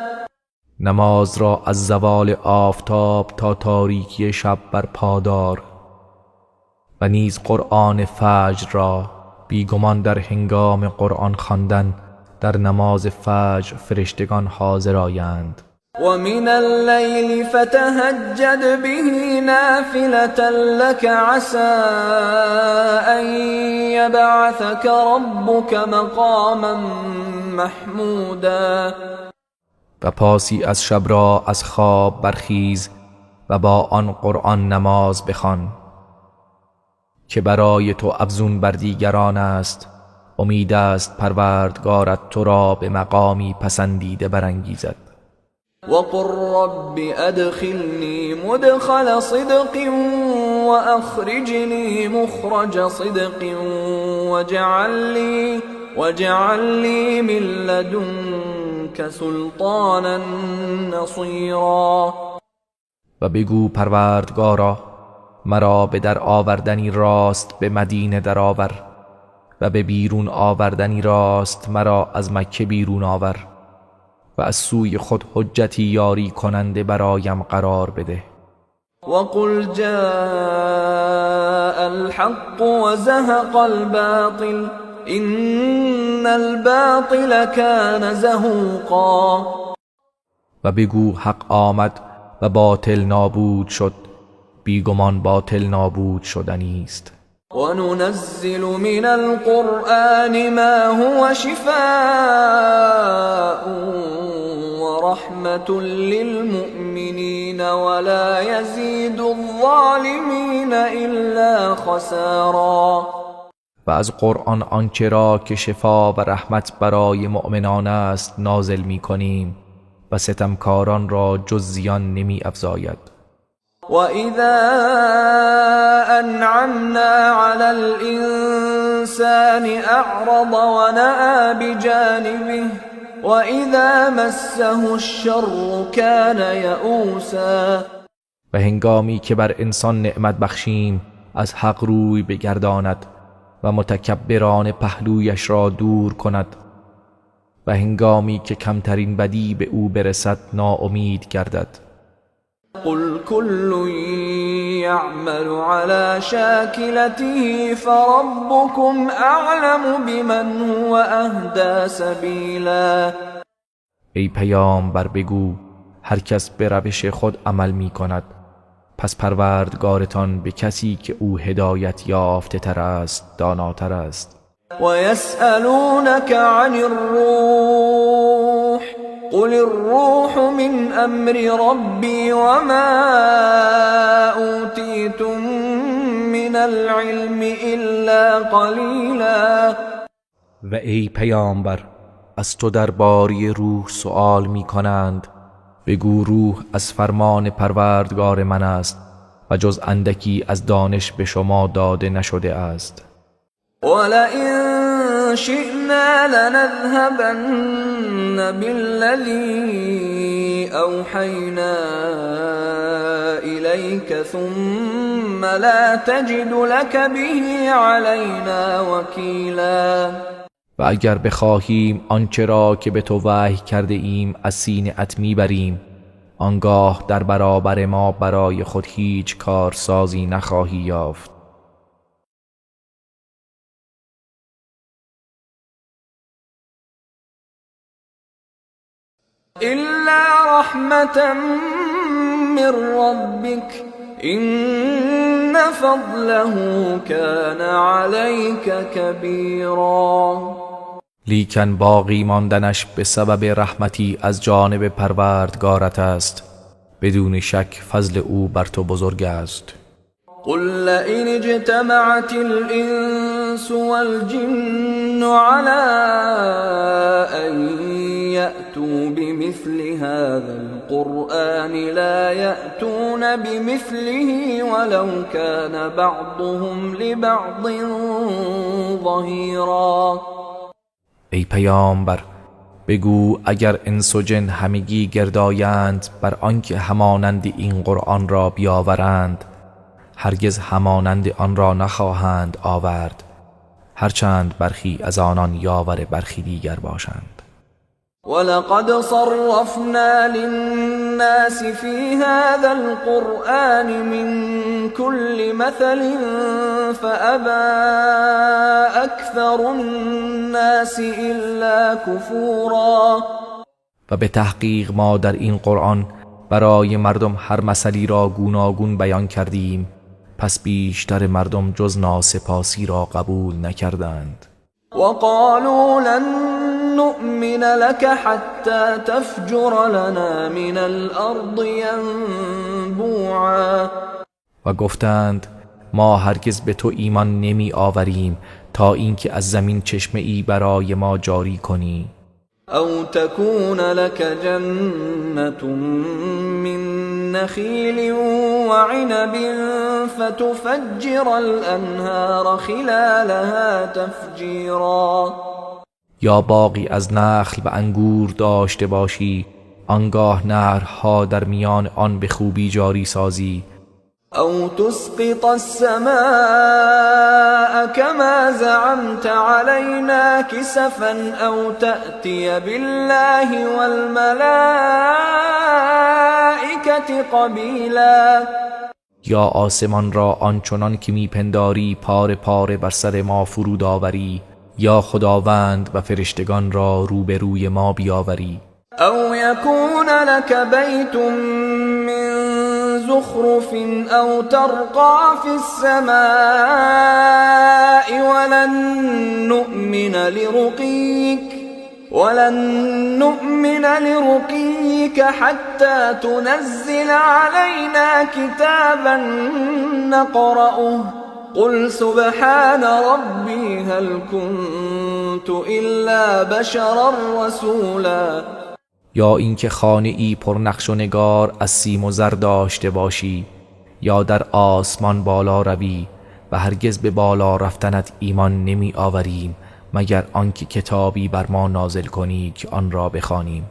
نماز را از زوال آفتاب تا تاریکی شب برپادار و نیز قرآن فجر را، بیگمان در هنگام قرآن خواندن در نماز فجر فرشتگان حاضر آیند. ومن الليل فتهجد به نافلة لك عسى أن يبعثك ربك مقاما محمودا. و پاسی از شب را از خواب برخیز و با آن قرآن نماز بخوان که برای تو افزون بر دیگران است، امید است پروردگارت تو را به مقامی پسندیده برانگیزد. وقل رب ادخلنی مدخل صدق واخرجنی مخرج صدق واجعل لي من لدنك سلطانا نصيرا. و بگو پروردگارا مرا به در آوردنی راست به مدینه درآور و به بیرون آوردنی راست مرا از مکه بیرون آور و از سوی خود حجتی یاری کننده برایم قرار بده. وقل جاء الحق وزهق الباطل إن الباطل كان زهوقا. و بگو حق آمد و باطل نابود شد، بیگمان باطل نابود شدنی است. وننزل من القرآن ما هو شفاء ورحمة للمؤمنين ولا يزيد الظالمين إلا خسارا. و از قرآن آنچه را که شفا و رحمت برای مؤمنان است نازل می کنیم و ستمکاران را جز زیان نمی افزاید. وَإِذَا أَنْعَمْنَا عَلَى الْإِنسَانِ أَعْرَضَ وَنَأَى بِجَانِبِهِ وَإِذَا مَسَّهُ الشَّرُّ كَانَ يَئُوسًا. و هنگامی که بر انسان نعمت بخشیم از حق روی بگرداند و متکبران پهلویش را دور کند و هنگامی که کمترین بدی به او برسد ناامید گردد. قل كل يعمل على شاكلته فربكم اعلم بمن هو اهدى سبیلا. ای پیامبر بگو هر کس به روش خود عمل می کند، پس پروردگارتان به کسی که او هدایت یافته تر است داناتر است. ويسألونك عن الروح قل الروح من أمر ربي وما أوتيتم من العلم إلا قليلا. و ای پیامبر از تو درباره روح سؤال می کنند، بگو روح از فرمان پروردگار من است و جز اندکی از دانش به شما داده نشده است. ولئن شئنا لنذهبن بالذي أوحينا إليك ثم لا تجد لك به علينا وكيلا. و اگر بخواهیم آنچه را که به تو وحی کرده ایم از سینه ات میبریم، آنگاه در برابر ما برای خود هیچ کارسازی نخواهی یافت. إلا رحمة من ربك إن فضله كان عليك كبيرا. لیکن باقی ماندنش به سبب رحمتی از جانب پروردگارت است، بدون شک فضل او بر تو بزرگ است. قل لئن اجتمعت الإنس والجن على أن يأتوا بمثل هذا القرآن لا يأتون بمثله ولو كان بعضهم لبعض ظهيرا. ای پیامبر بگو اگر انس و جن همگی گردایند بر آنکه همانند این قرآن را بیاورند، هرگز همانند آن را نخواهند آورد، هرچند برخی از آنان یاور برخی دیگر باشند. ولقد صرفنا للناس في هذا القرآن من كل مثل فأبى أكثر الناس إلا كفورا. و به تحقیق ما در این قرآن برای مردم هر مثلی را گوناگون بیان کردیم، پس بیشتر مردم جز ناسپاسی را قبول نکردند. وقالوا لن نؤمن لك حتى تفجر لنا من الارض ينبوعا. و گفتند ما هرگز به تو ایمان نمی آوریم تا اینکه از زمین چشمه ای برای ما جاری کنی. او تكون لك جنة من نخيل وعنب فتفجر الانهار خلالها تفجيرا. یا باغی از نخل و انگور داشته باشی، آنگاه نهرها در میان آن به خوبی جاری سازی. او تسقط السماء كما زعمت علينا كسفا او تأتي بالله والملائكة قبیلا. یا آسمان را آنچنان که میپنداری پاره پاره بر سر ما فرود آوری، یا خداوند و فرشتگان را روبروی ما بیاوری. او یکون لك بیت من زخرف او ترقى في السماء ولن نؤمن لرقيك حتى تنزل علينا كتابا نقرأه قل سبحان ربي هل كنت إلا بشرا رسولا. یا اینکه خانه ای پر نقش و نگار از سیم و زر داشته باشی، یا در آسمان بالا روی و هرگز به بالا رفتنت ایمان نمی آوریم مگر آنکه کتابی بر ما نازل کنی که آن را بخوانیم.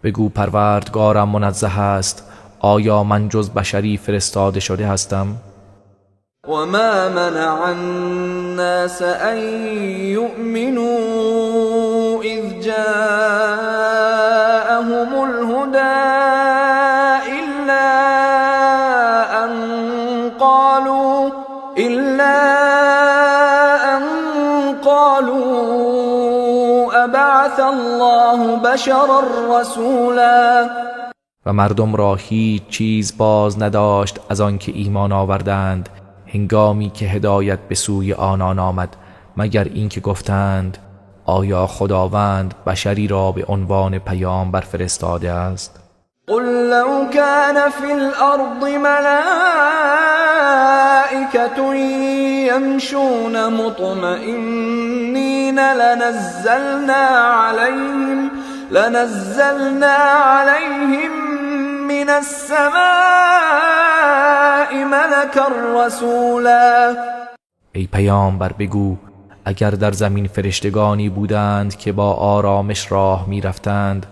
بگو پروردگارم منزه است، آیا من جز بشری فرستاده شده هستم؟ و ما منع الناس ان یؤمنوا اذ جاءهم الهدى الا ان قالوا ابعث الله بشرا رسولا. و مردم را هیچ چیز باز نداشت از آنکه ایمان آوردند هنگامی که هدایت به سوی آنان آمد، مگر اینکه گفتند آیا خداوند بشری را به عنوان پیامبر فرستاده است؟ قل لو كان في الارض ملائكة يمشون مطمئنين لنزلنا عليهم من السماء ملكا رسولا. ای پیامبر بگو اگر در زمین فرشتگانی بودند که با آرامش راه می رفتند،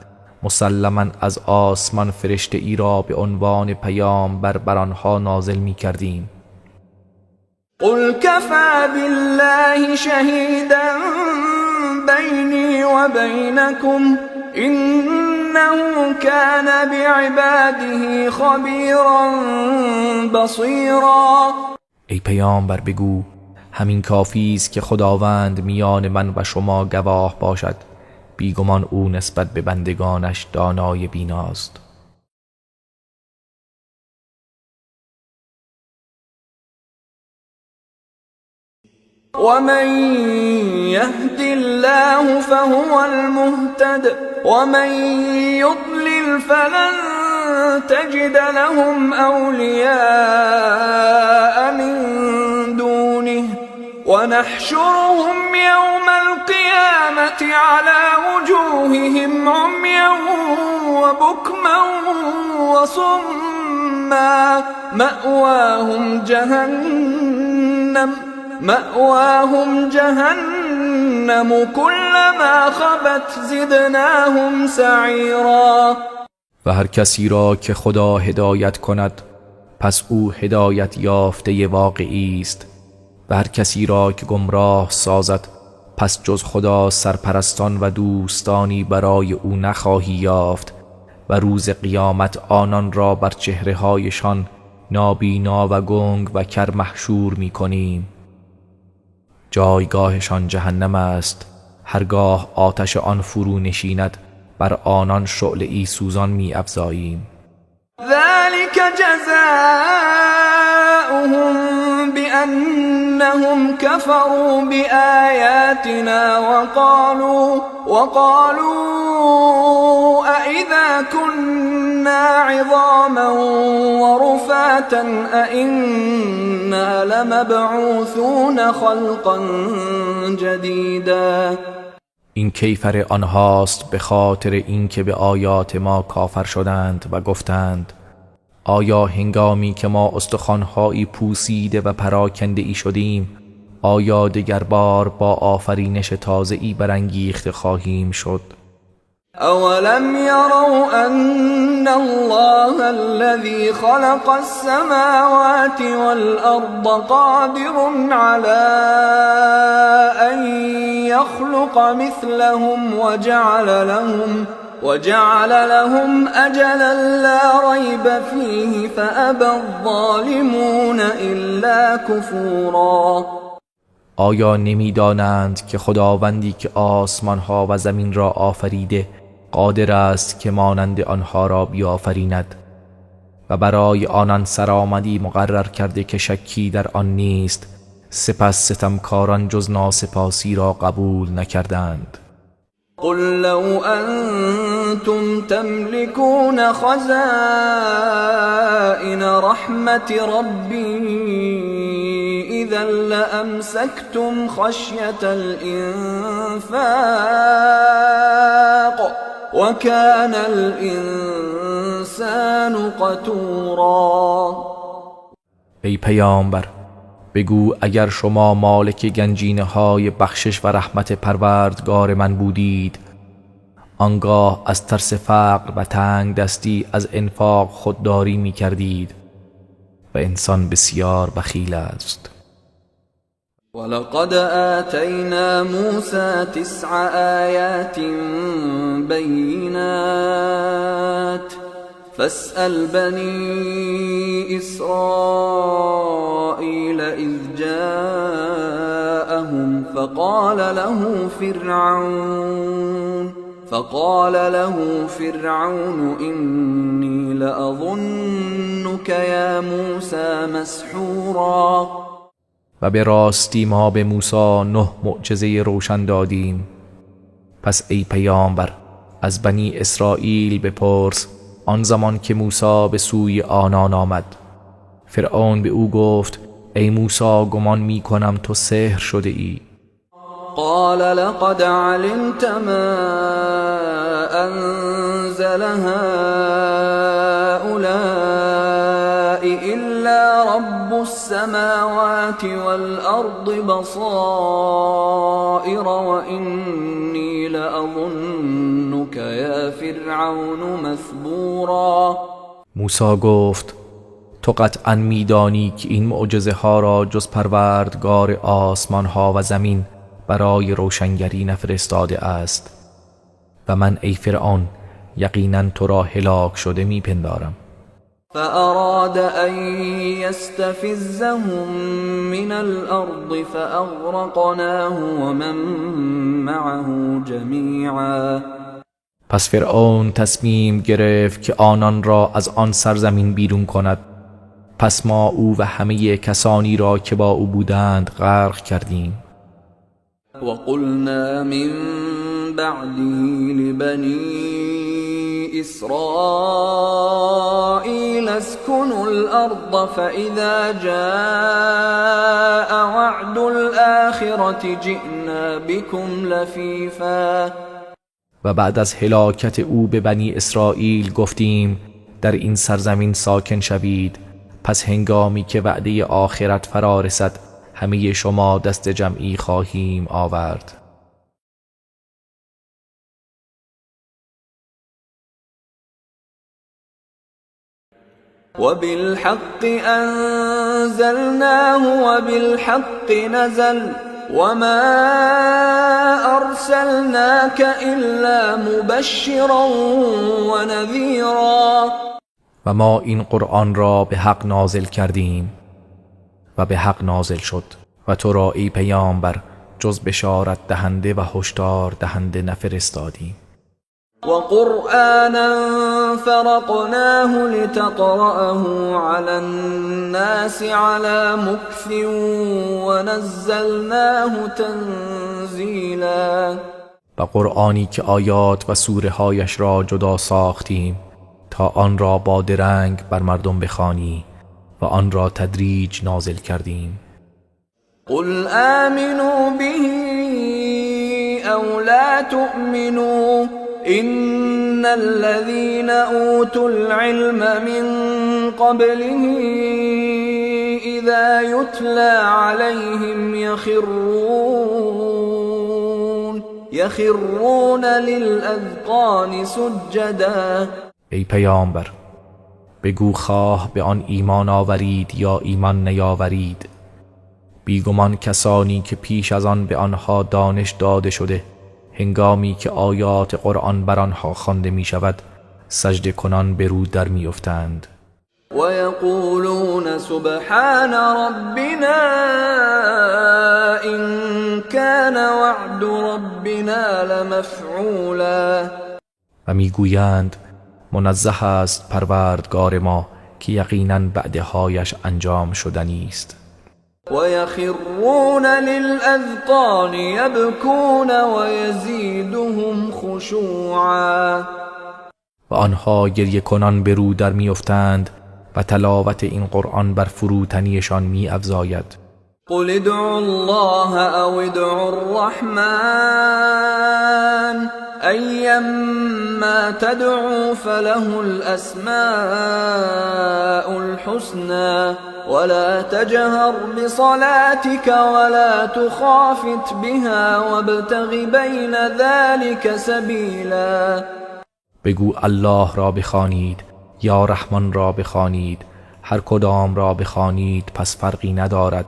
مسلما از آسمان فرشته ای را به عنوان پیامبر بر آنها نازل می کردیم. قل كفى بالله شهیدا بینی و بینکم انه كان بعباده خبیرا بصیرا. ای پیامبر بگو همین کافی است که خداوند میان من و شما گواه باشد، بیگمان او نسبت به بندگانش دانای بیناست. ومن يهد الله فهو المهتد ومن يضلل فلن تجد لهم أولياء من دونه ونحشرهم يوم القيامة على وجوههم عميا وبكما وصما مأواهم جهنم كلما خبت زدناهم سعیرا. و هر کسی را که خدا هدایت کند پس او هدایت یافته واقعی است، و هر کسی را که گمراه سازد پس جز خدا سرپرستان و دوستانی برای او نخواهی یافت، و روز قیامت آنان را بر چهره‌هایشان نابینا و گنگ و کر محشور می‌کنیم. جایگاهشان جهنم است، هرگاه آتش آن فرو نشیند بر آنان شعله ای سوزان می افزاییم. ذلك جزاؤهم بأنهم كفروا بآياتنا وقالوا أإذا كنا عظاما ورفاتا أإنا لمبعوثون خلقا جديدا. این کیفر آنهاست به خاطر اینکه به آیات ما کافر شدند و گفتند آیا هنگامی که ما استخوانهایی پوسیده و پراکنده ای شدیم آیا دگر بار با آفرینش تازه‌ای برانگیخته خواهیم شد؟ اولم يروا ان الله الذي خلق السماوات والارض قادر على ان يخلق مثلهم وجعل لهم اجلا لا ريب فيه فابى الظالمون الا كفورا. آیا نمی‌دانند که خداوندی که آسمان‌ها و زمین را آفریده قادر است که مانند آنها را بیافریند و برای آنان سرآمدی مقرر کرده که شکی در آن نیست، سپس ستمکاران جز ناسپاسی را قبول نکردند. قل لو انتم تملكون خزائن رحمة ربي اذا لامسكتم خشية الانفاق وكان الانسان قتورا. ای پیامبر بگو اگر شما مالک گنجینه های بخشش و رحمت پروردگار من بودید، آنگاه از ترس فقر و تنگ دستی از انفاق خودداری می کردید و انسان بسیار بخیل است. ولقد آتینا موسی 9 آیات بینات فاسأل بني إسرائيل إذ جاءهم فقال له فرعون إني لأظنك يا موسى مسحورا. و به راستی ما به موسی 9 معجزه روشن دادیم. پس ای پیامبر از بنی اسرائیل بپرس آن زمان که موسی به سوی آنان آمد، فرعون به او گفت ای موسی گمان می کنم تو سحر شده ای. قال لقد علمت ما انزل هؤلاء الا رب السماوات والارض بصائر واني لأظنك يا فرعون مثبورا. موسی گفت تو قطعا میدانی که این معجزه ها را جز پروردگار آسمان ها و زمین برای روشنگری نفرستاده است و من ای فرعون یقینا تو را هلاک شده میپندارم. فأراد أن يستفزهم من الأرض فأغرقناه ومن معه جميعا. پس فرعون تصمیم گرفت که آنان را از آن سرزمین بیرون کند، پس ما او و همه کسانی را که با او بودند غرق کردیم. وقلنا من بعده لبني إسرائيل اسكنوا الأرض فإذا جاء وعد الآخرة جئنا بكم لفيفا. و بعد از هلاکت او به بنی اسرائیل گفتیم در این سرزمین ساکن شوید، پس هنگامی که وعده آخرت فرا رسد همه شما دست جمعی خواهیم آورد. وبالحق أنزلناه وبالحق نزل وما أرسلناك إلا مبشرا ونذيرا. و ما این قرآن را به حق نازل کردیم و به حق نازل شد و تو را ای پیامبر جز بشارت دهنده و هشدار دهنده نفرستادیم. وقرآنا فرقناه لتقرأه على الناس على مكث ونزلناه تنزیلا. و قرآنی که آیات و سوره هایش را جدا ساختیم تا آن را با درنگ بر مردم بخوانی و آن را تدریج نازل کردیم. قل آمنوا به او لا تؤمنوا إن الذين أوتوا العلم من قبله إذا يتلى عليهم يخرون للأذقان سجدا. ای پیامبر بگو خواه به آن ایمان آورید یا ایمان نیاورید، بیگمان کسانی که پیش از آن به آنها دانش داده شده هنگامی که آیات قرآن بر آنها خوانده می شود سجده کنان به رو در می افتند. ويقولون سبحان ربنا إن كان وعد ربنا لمفعولا. و میگویند منزه است پروردگار ما که یقینا وعده‌هایش انجام شدنی است. ويخرون للأذقان يبكون ويزيدهم خشوعا. و آنها گریه کنان به رو در میافتند و تلاوت این قرآن بر فروتنیشان می افزاید. قل ادعوا الله او ادعوا الرحمن ایما تدعوا فله الاسماء الحسنى ولا تجهر بصلاتك ولا تخافت بها وابتغ بین ذلك سبیلا. بگو الله را بخوانید یا رحمان را بخوانید، هر کدام را بخوانید پس فرقی ندارد،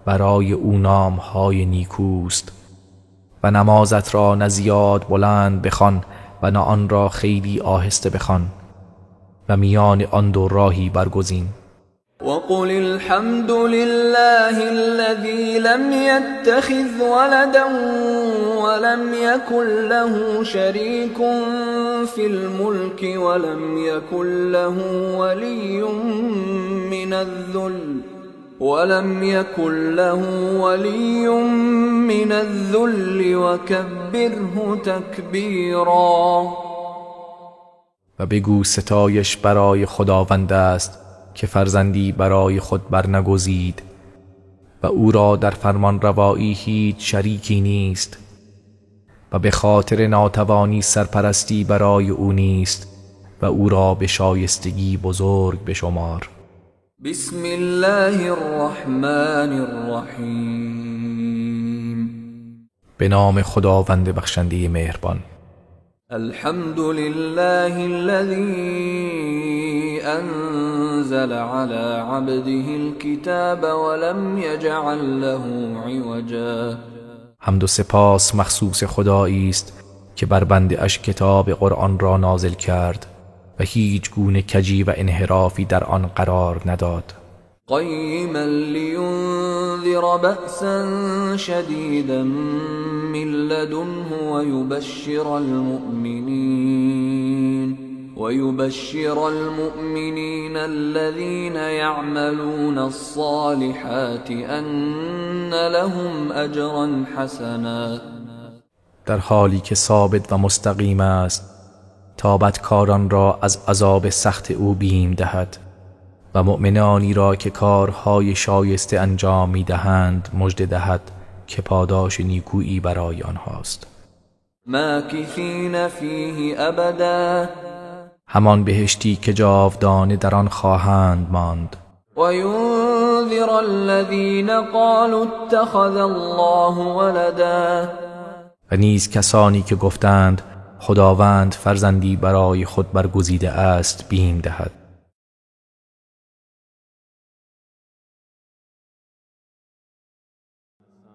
برای او نامهای نیکوست. و نمازت را نه زیاد بلند بخوان و نه آن را خیلی آهسته بخوان و میان آن دو راهی برگزین. وقل الحمد لله الذي لم يتخذ ولدا ولم يكن له شريك في الملك ولم يكن له ولي من الذل وكبره تكبيرا. و بگو ستایش برای خداوند است که فرزندی برای خود برنگزید و او را در فرمان روایی هیچ شریکی نیست و به خاطر ناتوانی سرپرستی برای او نیست و او را به شایستگی بزرگ بشمار. بسم الله الرحمن الرحیم. به نام خداوند بخشنده مهربان. الحمد لله الذي أنزل على عبده الكتاب ولم يجعل له عوجا. حمد و سپاس مخصوص خدایی است که بر بنده اش کتاب قرآن را نازل کرد و هیچ گونه کجی و انحرافی در آن قرار نداد. قیما لینذر بأسا شدیدا من لدنه ويبشر المؤمنین الذين يعملون الصالحات أن لهم اجرا حسنا. در حالی که ثابت و مستقیم است تا بدکاران را از عذاب سخت او بیم دهد و مؤمنانی را که کارهای شایسته انجام می‌دهند مژده دهد که پاداش نیکویی برای آنهاست. ماکثین فیه ابدا. همان بهشتی که جاودانه در آن خواهند ماند. وینذر الذین قالوا اتخذ الله ولدا. و نیز کسانی که گفتند خداوند فرزندی برای خود برگزیده است بیم دهد.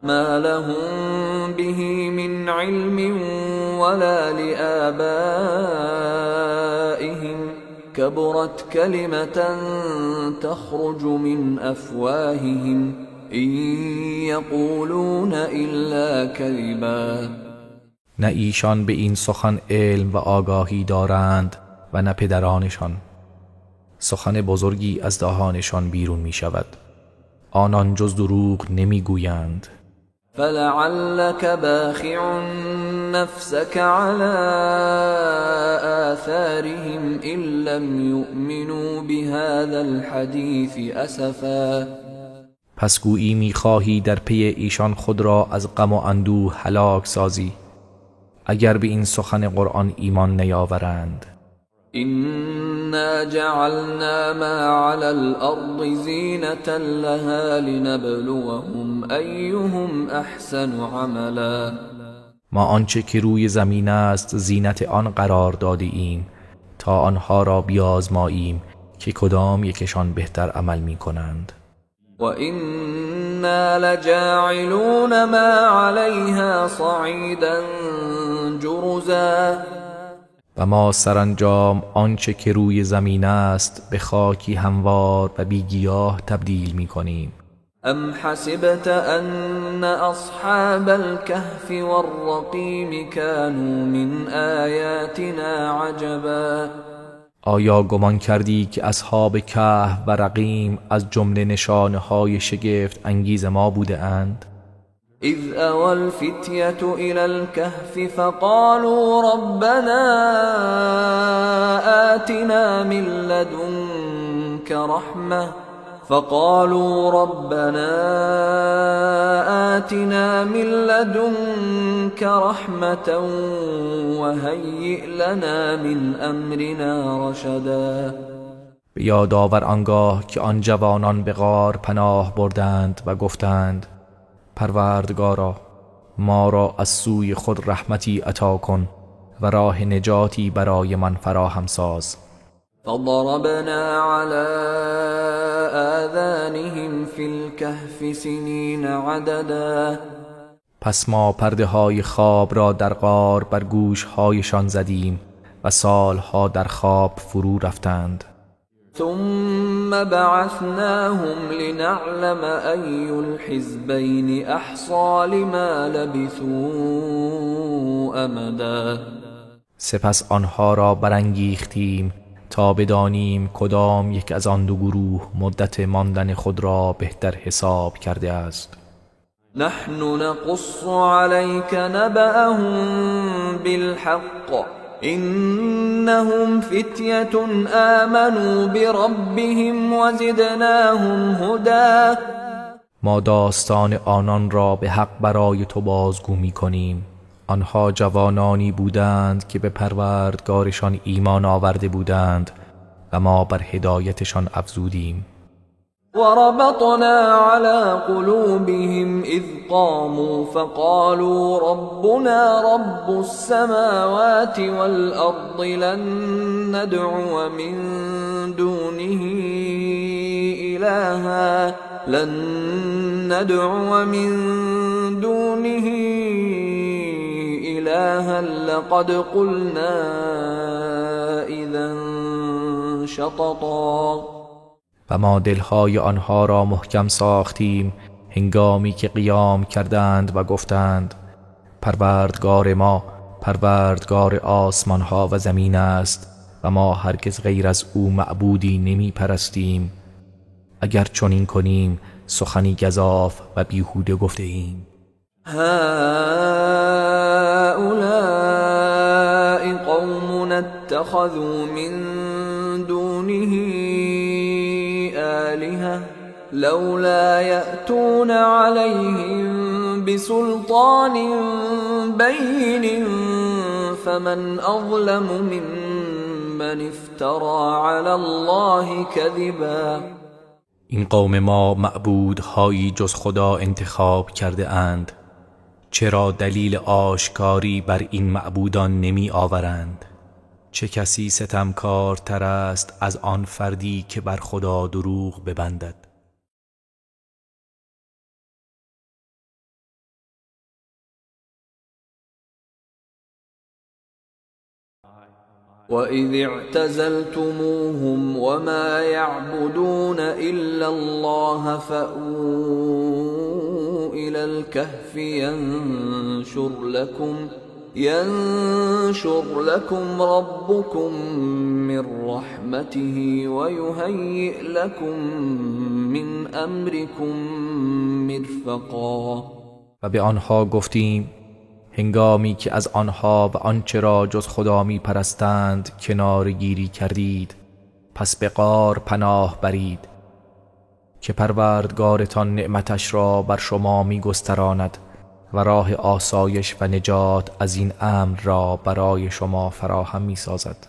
ما لهم به من علم ولا لآبائهم كبرت كلمة تخرج من أفواههم إن يقولون إلا كذبا. نه ایشان به این سخن علم و آگاهی دارند و نه پدرانشان. سخن بزرگی از دهانشان بیرون می شود. آنان جز دروغ نمی گویند. فلعلك باخع نفسك على آثارهم إن لم يؤمنوا بهذا الحديث أسفا. پس گویی میخواهی در پی ایشان خود را از غم و اندوه هلاک سازی اگر به این سخن قرآن ایمان نیاورند. إنا جعلنا ما على الأرض زينة لها لنبلوهم أيهم أحسن عملا. ما آنچه که روی زمین است زینت آن قرار داده ایم تا آنها را بیازماییم که کدام یکشان بهتر عمل می کنند. وإنا لجاعلون ما عليها صعيدا جرزا. و ما سرانجام آنچه که روی زمین است به خاکی هموار و بیگیاه تبدیل می کنیم. ام حسبت ان اصحاب الكهف والرقیم كانوا من آیاتنا عجبا. آیا گمان کردی که اصحاب کهف و رقیم از جمله نشانه‌های شگفت انگیز ما بوده اند؟ اذ اوى الفتية الى الكهف فقالوا ربنا آتنا من لدنك رحمة فقالوا ربنا آتنا من لدنك رحمة وهيئ لنا من امرنا رشدا. به یاد آور آنگاه که آن جوانان به غار پناه بردند و گفتند پروردگارا ما را از سوی خود رحمتی عطا کن و راه نجاتی برای من فراهم ساز. فضربنا على آذانهم في الكهف سنین عددا. پس ما پرده های خواب را در غار بر گوش هایشان زدیم و سالها در خواب فرو رفتند. ثم بعثناهم لنعلم أي الحزبين أحصى لما لبثوا أمدا. سپس آنها را برانگیختیم تا بدانیم کدام یک از آن دو گروه مدت ماندن خود را بهتر حساب کرده است. نحن نقص عليك نبأهم بالحق إنهم فتية آمنوا بربهم وزدناهم هدى. ما داستان آنان را به حق برای تو بازگو می کنیم. آنها جوانانی بودند که به پروردگارشان ایمان آورده بودند و ما بر هدایتشان افزودیم. وربطنا على قلوبهم إذ قاموا فقالوا ربنا رب السماوات والأرض لن ندعو من دونه إلها لن ندعو من دونه إلها لقد قلنا إذا شططا. و ما دلهای آنها را محکم ساختیم هنگامی که قیام کردند و گفتند پروردگار ما پروردگار آسمانها و زمین است و ما هرگز غیر از او معبودی نمی پرستیم. اگر چنین کنیم سخنی گزاف و بیهوده گفته ایم. هؤلاء قومنا اتخذوا من دونه آلهة لولا يأتون عليهم بسلطان بين فمن أظلم ممن افترى على الله كذبا. این قوم ما معبودهایی جز خدا انتخاب کرده اند، چرا دلیل آشکاری بر این معبودان نمی آورند؟ چه کسی ستمکارتر است از آن فردی که بر خدا دروغ ببندد؟ وَإِذِ اعْتَزَلْتُمُوهُمْ وَمَا يَعْبُدُونَ إِلَّا اللَّهَ فَأْوُوا إِلَى الْكَهْفِ ينشر لكم ربكم من رحمته ويهيئ لكم من أمركم مرفقا. و به آنها گفتیم هنگامی که از آنها و آنچه را جز خدا می پرستند کناره گیری کردید، پس به غار پناه برید که پروردگارتان نعمتش را بر شما می گستراند و راه آسایش و نجات از این امر را برای شما فراهم می سازد.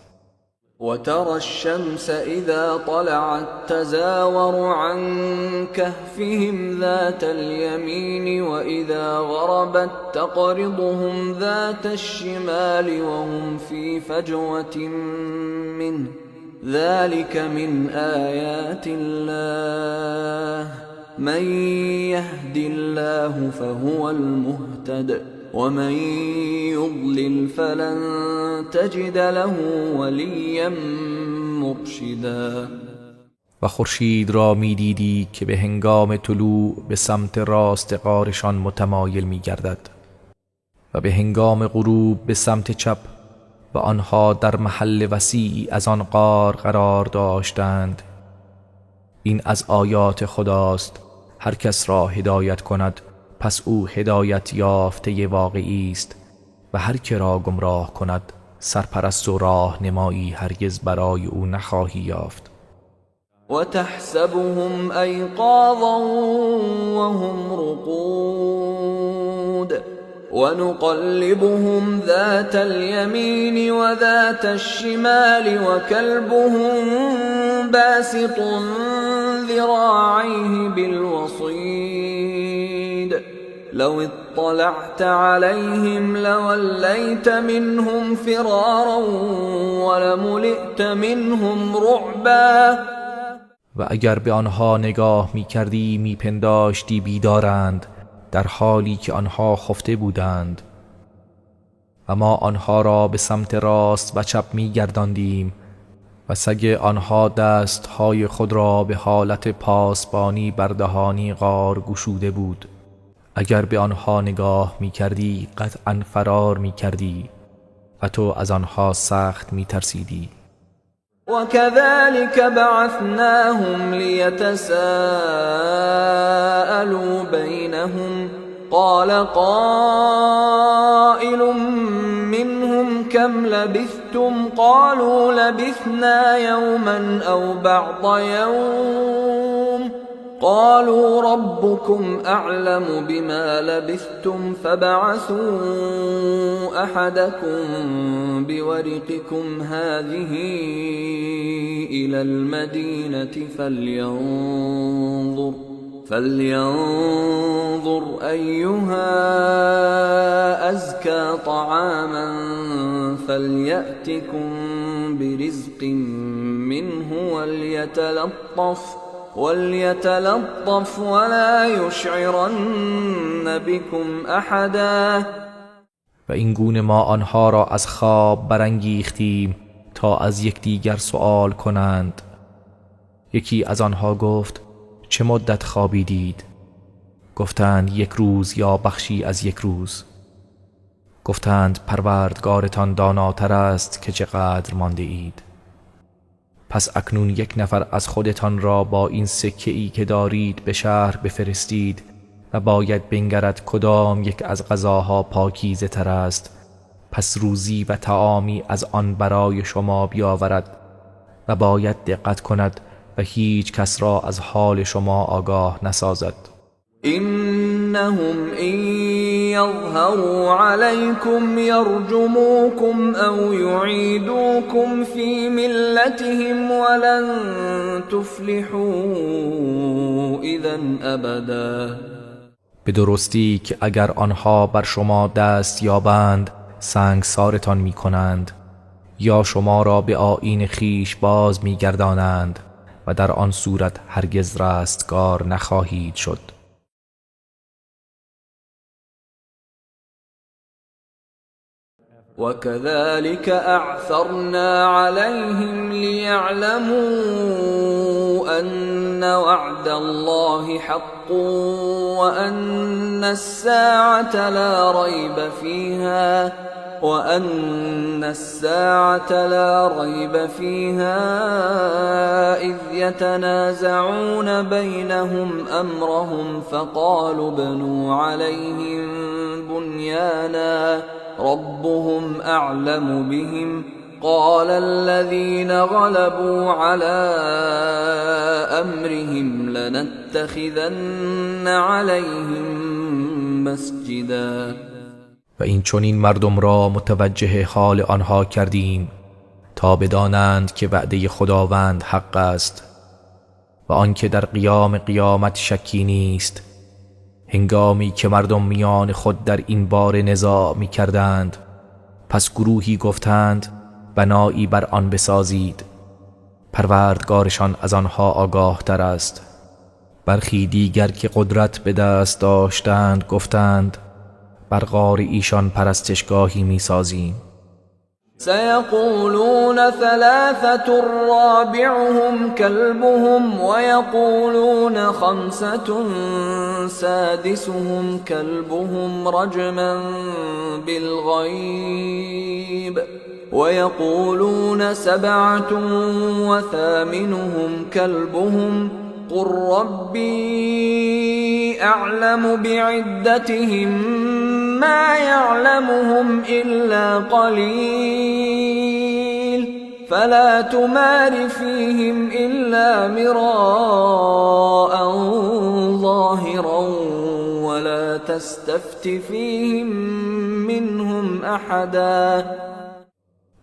وترى الشمس إذا طلعت تزاور عن كهفهم ذات اليمين وإذا غربت تقرضهم ذات الشمال وهم في فجوة منه ذلك من آيات الله من يهد الله فهو المهتد ومن يضلل فلن تجد له وليا مرشدا. و خورشید را می‌دیدی که به هنگام طلوع به سمت راست غارشان متمایل می‌گردد و به هنگام غروب به سمت چپ، و آنها در محل وسیعی از آن غار قرار داشتند. این از آیات خداست، هر کس را هدایت کند پس او هدایت یافته واقعی است، و هر که را گمراه کند سرپرست و راهنمایی هرگز برای او نخواهی یافت. و تحسبهم ایقاظا وهم رقود ونقلبهم ذات اليمين وذات الشمال وكلبهم باسط ذراعيه بالوصيد لو اطلعت عليهم لوليت منهم فرارا ولملئت منهم رعبا. و اگر به آنها نگاه می‌کردی می‌پنداشتی بیدارند، در حالی که آنها خفته بودند. و ما آنها را به سمت راست و چپ می‌گرداندیم و سگ آنها دستهای خود را به حالت پاسبانی بر دهانی غار گشوده بود. اگر به آنها نگاه می‌کردی قطعاً فرار می‌کردی و تو از آنها سخت می‌ترسیدی. وكذلك بعثناهم ليتساءلوا بينهم قال قائل منهم كم لبثتم قالوا لبثنا يوما أو بعض يوم قالوا ربكم أعلم بما لبثتم فبعثوا أحدكم بورقكم هذه إلى المدينة فلينظر أيها أزكى طعاما فليأتكم برزق منه وليتلطف ولا يشعرن بكم أحدا. و این گونه ما آنها را از خواب برانگیختیم تا از یکدیگر سؤال کنند. یکی از آنها گفت چه مدت خوابیدید؟ گفتند یک روز یا بخشی از یک روز. گفتند پروردگارتان داناتر است که چقدر مانده اید. پس اکنون یک نفر از خودتان را با این سکه ای که دارید به شهر بفرستید و باید بنگرد کدام یک از غذاها پاکیزه تر است، پس روزی و طعامی از آن برای شما بیاورد و باید دقت کند و هیچ کس را از حال شما آگاه نسازد. إنهم إن يظهروا عليكم يرجموكم أو يعيدوكم في ملتهم ولن تفلحوا إذا أبدا. به درستی که اگر آنها بر شما دست یابند سنگسارتان می‌کنند یا شما را به آیین خیش باز می‌گردانند و در آن صورت هرگز رستگار نخواهید شد. وكذلك أعثرنا عليهم ليعلموا أن وعد الله حق وأن الساعة لا ريب فيها إذ يتنازعون بينهم أمرهم فقالوا ابنوا عليهم بنيانا ربهم أعلم بهم قال الذين غلبوا على أمرهم لنتخذن عليهم مسجدا. و این چنین مردم را متوجه حال آنها کردیم تا بدانند که وعده خداوند حق است و آنکه در قیام قیامت شکی نیست. هنگامی که مردم میان خود در این بار نزاع می کردند، پس گروهی گفتند بنایی بر آن بسازید، پروردگارشان از آنها آگاه تر است. برخی دیگر که قدرت به دست داشتند گفتند بر غار ایشان پرستشگاهی می سازیم. سيقولون ثلاثة رابعهم كلبهم ويقولون خمسة سادسهم كلبهم رجما بالغيب ويقولون سبعة وثامنهم كلبهم قل ربي أعلم بعدتهم ما يعلمهم إلا قليل فلا تمار فيهم إلا مراء ظاهرا ولا تستفت فيهم منهم أحدا.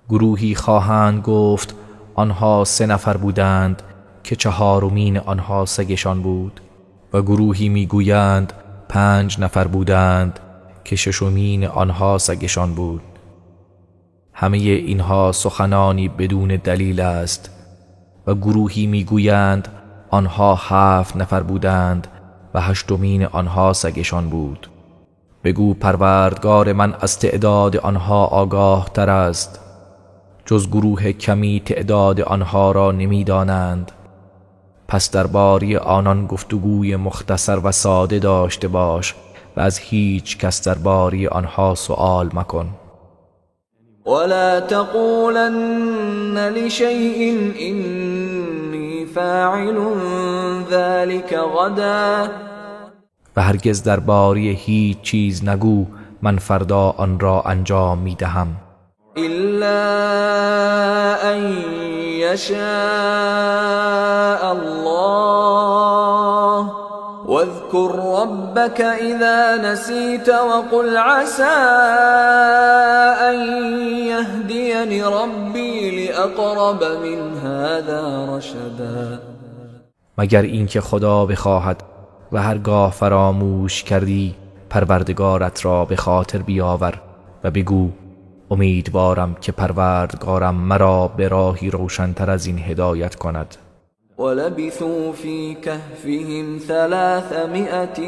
گروهی خواهند گفت آنها 3 نفر بودند که 4مین آنها سگشان بود، و گروهی میگویند 5 نفر بودند که 6مین آنها سگشان بود. همه اینها سخنانی بدون دلیل است. و گروهی میگویند آنها 7 نفر بودند و 8مین آنها سگشان بود. بگو پروردگار من از تعداد آنها آگاه تر است، جز گروه کمی تعداد آنها را نمیدانند. پس درباره آنان گفتگوی مختصر و ساده داشته باش و از هیچ کس درباره آنها سؤال مکن. ولا تقولن لشيء إني فاعل ذلك غدا. و هرگز درباره هیچ چیز نگو من فردا آن را انجام می دهم. إلا أن يشاء الله واذكر ربك إذا نسيت وقل عسى أن يهديني ربي لأقرب من هذا رشدا. مگر اینکه خدا بخواهد و هرگاه فراموش کردی پروردگارت را به خاطر بیاور و بگو امیدوارم که پروردگارم مرا به راهی روشن‌تر از این هدایت کند. ولبثوا في كهفهم 300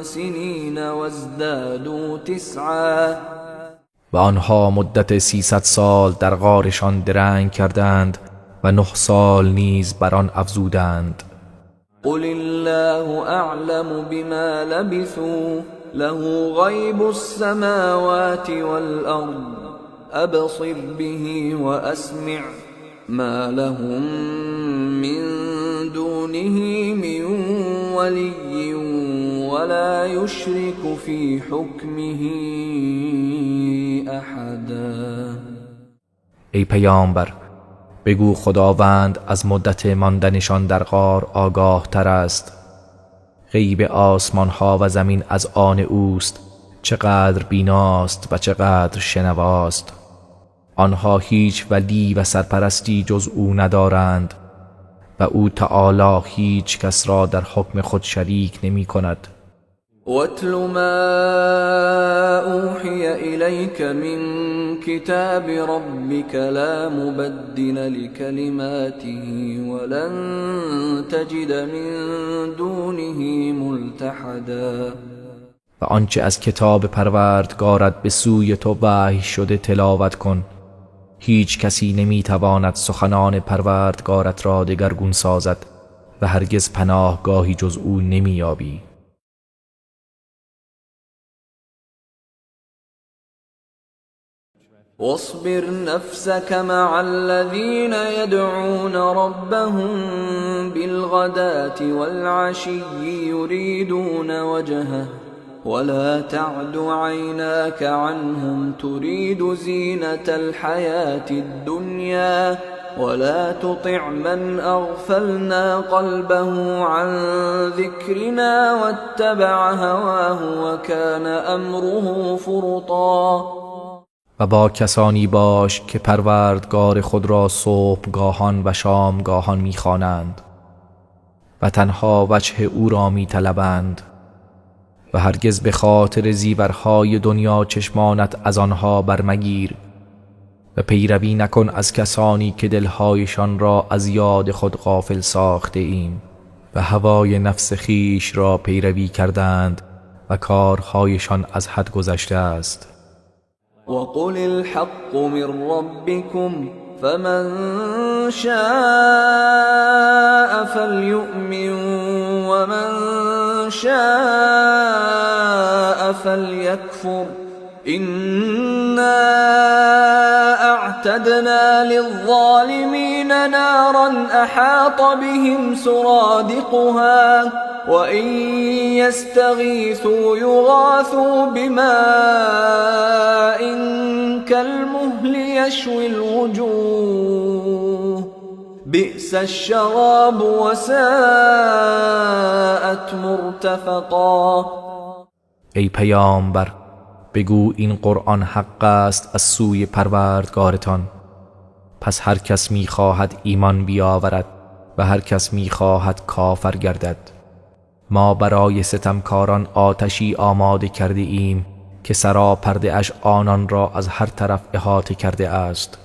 سنين وازدادوا 9. و آنها مدت 300 سال در غارشان درنگ کردند و 9 سال نیز بر آن افزودند. قل الله اعلم بما لبثوا له غیب السماوات والارض ابصر به واسمع ما لهم من دونه من ولي ولا يشرك في حكمه احدا. ای پیامبر بگو خداوند از مدت ماندنشان در غار آگاه تر است. غیب آسمان ها و زمین از آن اوست، چقدر بیناست و چقدر شنواست. آنها هیچ ولی و سرپرستی جز او ندارند و او تعالی هیچ کس را در حکم خود شریک نمی کند. واتل ما اوحی الیک من کتاب ربک لا مبدل لکلماته ولن تجد من دونه ملتحدا. و آنچه از کتاب پروردگارت به سوی تو وحی شده تلاوت کن. هیچ کسی نمیتواند سخنان پروردگارت را دگرگون سازد و هرگز پناهگاهی جز او نمییابی. واصبر نفسك مع الذين يدعون ربهم بالغداة والعشي يريدون وجهه ولا تعد عيناك عنهم تريد زينة الحياة الدنيا ولا تطع من أغفلنا قلبه عن ذكرنا واتبع هواه وكان أمره فرطا. و و با کسانی باش که پروردگار خود را صبحگاهان و شامگاهان میخوانند و تنها وجه او را میطلبند و هرگز به خاطر زیورهای دنیا چشمانت از آنها برمگیر و پیروی نکن از کسانی که دلهایشان را از یاد خود غافل ساخته ایم و هوای نفس خویش را پیروی کردند و کارهایشان از حد گذشته است. وقل الحق من ربكم فمن شاء فليؤمن ومن شاء فليكفر إنا أعتدنا للظالمين نارا أحاط بهم سرادقها وإن يستغيثوا يغاثوا بماء كالمهل يشوي الوجوه بئس الشراب وساءت مرتفقا. ای پیامبر بگو این قرآن حق است از سوی پروردگارتان، پس هر کس می‌خواهد ایمان بیاورد و هر کس می‌خواهد کافر گردد. ما برای ستمکاران آتشی آماده کرده ایم که سراپرده اش آنان را از هر طرف احاطه کرده است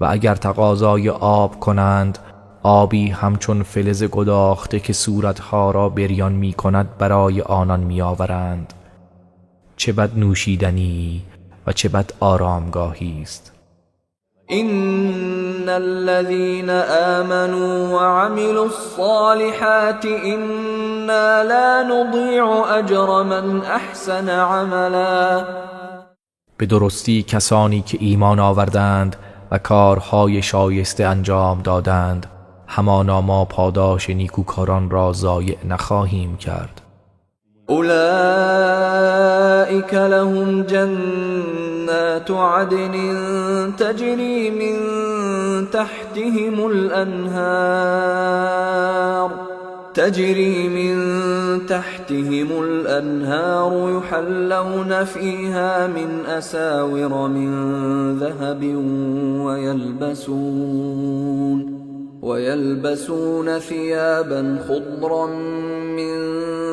و اگر تقاضای آب کنند آبی همچون فلز گداخته که صورتها را بریان می کند برای آنان می آورند. چه بد نوشیدنی و چه بد آرامگاهی است. إن الذين آمنوا وعملوا الصالحات إنا لا نضيع أجر من أحسن عملا. به درستی کسانی که ایمان آوردند و کارهای شایسته انجام دادند همانا ما پاداش نیکوکاران را ضایع نخواهیم کرد. أولئك لهم جنات عدن تجري من تحتهم الأنهار يحلون فيها من أساور من ذهب ويلبسون ثيابا خضرا من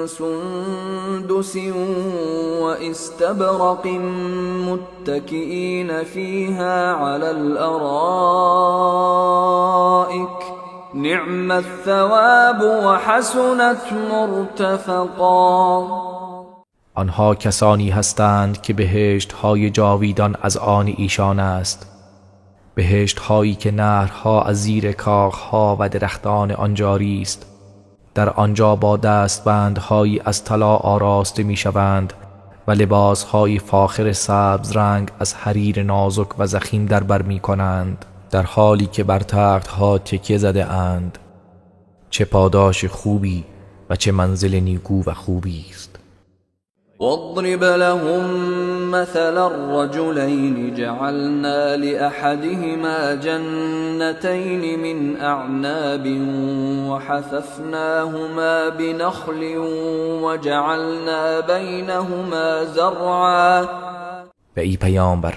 سندس واستبرق متكئين فيها على الأرائك نعم الثواب وحسنت مرتفقا. آنها کسانی هستند که بهشت های جاویدان از آن ایشان است، بهشت هایی که نهرها از زیر کاخها و درختان آن جاری است. در آنجا با دستبندهایی از طلا آراسته می شوند و لباسهای فاخر سبز رنگ از حریر نازک و ضخیم در بر می کنند، در حالی که بر تختها تکیه زده اند. چه پاداش خوبی و چه منزل نیکو و خوبی است. واضرب لهم مثل الرجلين جعلنا لأحدهما جنتين من أعناب وحففناهما بنخل وجعلنا بينهما زرعا. و ای پیامبر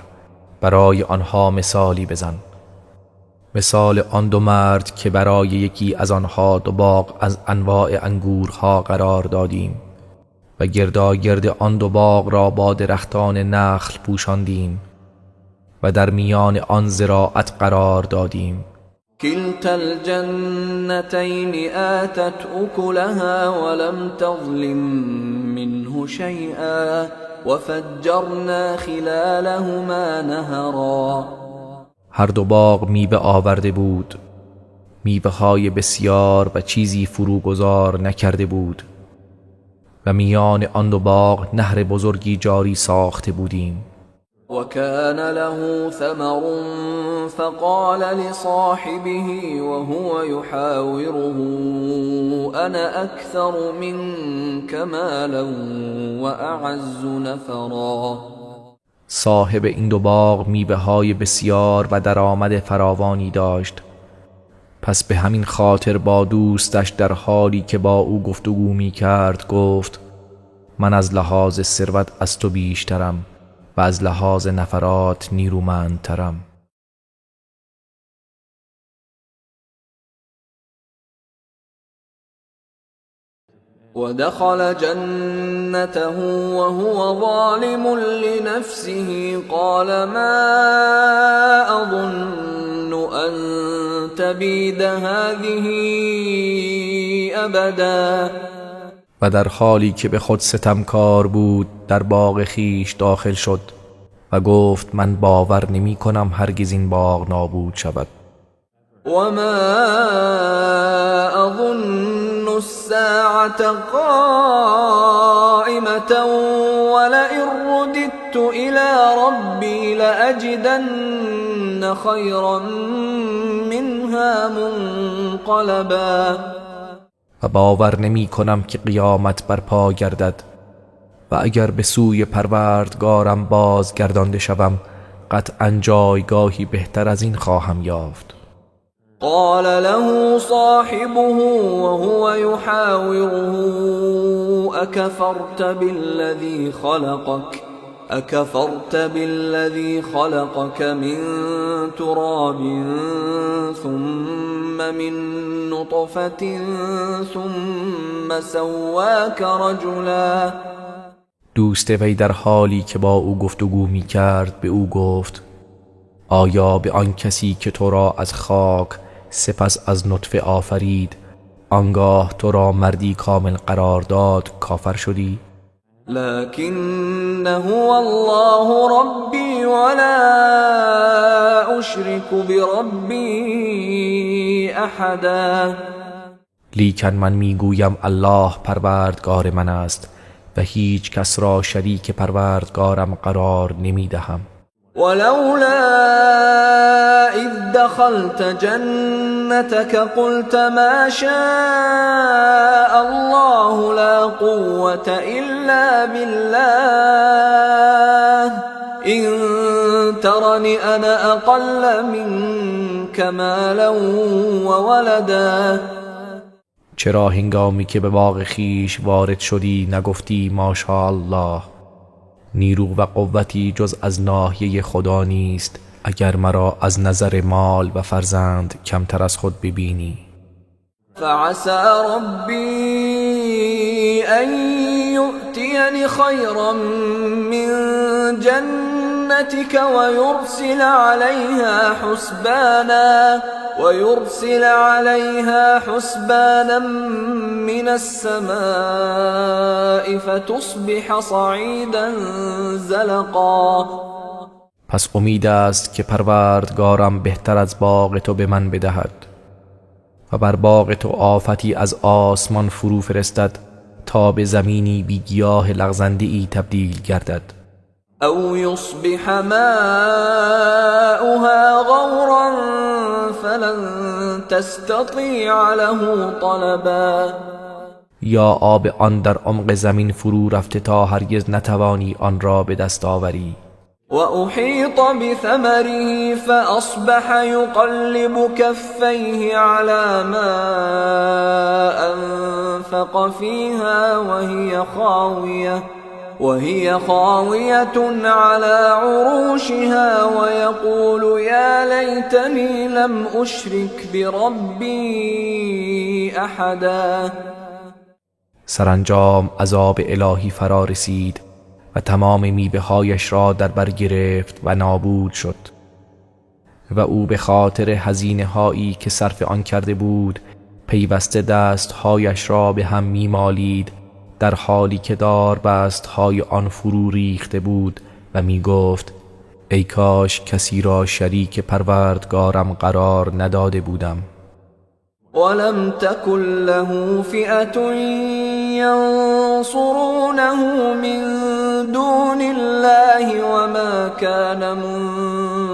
برای آنها مثالی بزن، مثال آن دو مرد که برای یکی از آنها دو باغ از انواع انگورها قرار دادیم و گرداگرد آن دو باغ را با درختان نخل پوشاندیم و در میان آن زراعت قرار دادیم. كلتا الجنتين آتت أكلها ولم تظلم منه شيئا وفجرنا خلالهما نهرا. هر دو باغ میوه آورده بود، میوه های بسیار و چیزی فروگذار نکرده بود و میان آن دو باغ نهر بزرگی جاری ساخته بودیم. وكان له ثمر فقال لصاحبه وهو يحاوره أنا أكثر منك مالا وأعز نفرا. صاحب این دو باغ میوه‌های بسیار و درآمد فراوانی داشت، پس به همین خاطر با دوستش در حالی که با او گفتگو می کرد گفت: من از لحاظ ثروت از تو بیشترم و از لحاظ نفرات نیرومندترم. ودخل جنته وهو ظالم لنفسه قال ما أظن أن تبيد هذه أبدا. و در حالی که به خود ستمکار بود در باغ خیش داخل شد و گفت من باور نمی کنم هرگز این باغ نابود شود. وما أظن الساعة قائمة ولئن رددت إلى ربي لأجدن خيرا منها منقلبا. و باور نمی کنم که قیامت برپا گردد و اگر به سوی پروردگارم بازگردانده شوم قطعا جایگاهی بهتر از این خواهم یافت. قال له صاحبه وهو يحاوره أكفرت بالذي خلقك من تراب ثم من نطفة ثم سواك رجلا. دوست وی در حالی که با او گفتگو می کرد به او گفت آیا به آن کسی که تو را از خاک سپس از نطفه آفرید آنگاه تو را مردی کامل قرار داد کافر شدی؟ لكن هو الله ربي ولا أشرك بربي أحدا. لیکن من میگویم الله پروردگار من است و هیچ کس را شریک پروردگارم قرار نمیدهم. ولولا إذ دخلت جنتك قلت ما شاء الله لا قوة إلا بالله إن ترني أنا أقل منك مالا وولدا. چرا هنگامی که به باغ خیش وارد شدی نگفتی ماشاءالله نیرو و قوتی جز از ناحیه خدا نیست اگر مرا از نظر مال و فرزند کمتر از خود ببینی؟ فعسى ربي أن يؤتيني خيرا من جنتك ويرسل عليها حسبانا من السماء فتصبح صعيدا زلقا. پس امید است که پروردگارم بهتر از باغ تو به من بدهد و بر باغ تو آفتی از آسمان فرو فرستد تا به زمینی بی گیاه لغزنده‌ای تبدیل گردد. او یصبح ماؤها غورا فلن تستطیع له طلبا. یا آب آن در عمق زمین فرو رفته تا هرگز نتوانی آن را به دست آوری. وأحيط بثمره فأصبح يقلب كفيه على ما أنفق فيها وهي خاوية على عروشها ويقول يا ليتني لم أشرك بربي أحدا. سرانجام عذاب الهی فرا رسید و تمام میوه‌هایش را در بر گرفت و نابود شد و او به خاطر هزینه‌هایی که صرف آن کرده بود پیوسته دستهایش را به هم میمالید در حالی که داربستهای آن فرو ریخته بود و میگفت ای کاش کسی را شریک پروردگارم قرار نداده بودم. ولم تكن له فئة ينصرونه من دون الله وما كان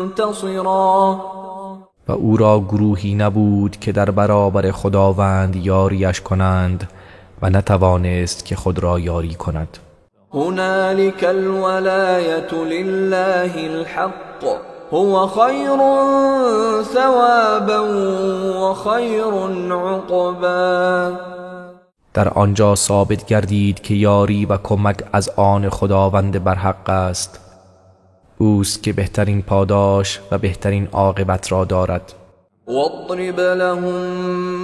منتصرا. و او را گروهی نبود که در برابر خداوند یاریش کنند و نتوانست که خود را یاری کند. هنالك الولایة لله الحق هو خیر ثوابا و خیر عقبا. در آنجا ثابت گردید که یاری و کمک از آن خداوند برحق است. اوست که بهترین پاداش و بهترین عاقبت را دارد. واضرب لهم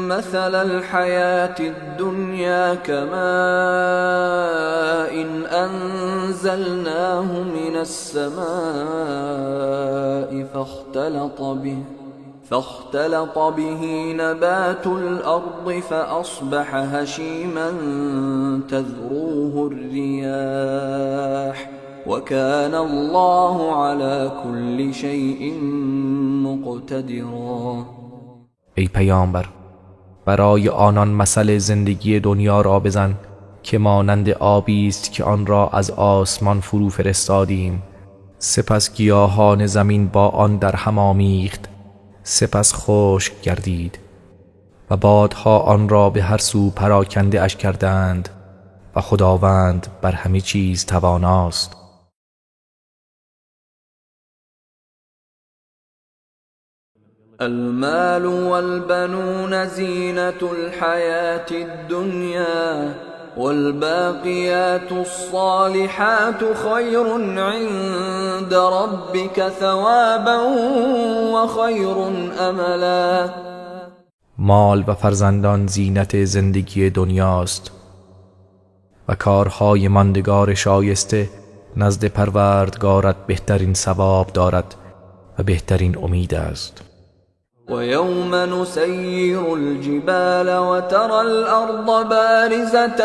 مثل الحياة الدنيا كماء أنزلناه من السماء فاختلط به نبات الأرض فأصبح هشيما تذروه الرياح وكان الله على كل شيء مقتدرا. ای پیامبر، برای آنان مثل زندگی دنیا را بزن که مانند آبی است که آن را از آسمان فرو فرستادیم، سپس گیاهان زمین با آن در هم آمیخت، سپس خشک گردید و بادها آن را به هر سو پراکنده اش کردند و خداوند بر همه چیز تواناست. المال والبنون زینة الحیاة الدنیا والباقیات الصالحات خیر عند ربک ثوابا وخیر املا. مال و فرزندان زینت زندگی دنیاست و کارهای ماندگار شایسته نزد پروردگارت بهترین ثواب دارد و بهترین امید است. ويوم نسير الجبال وترى الأرض بارزة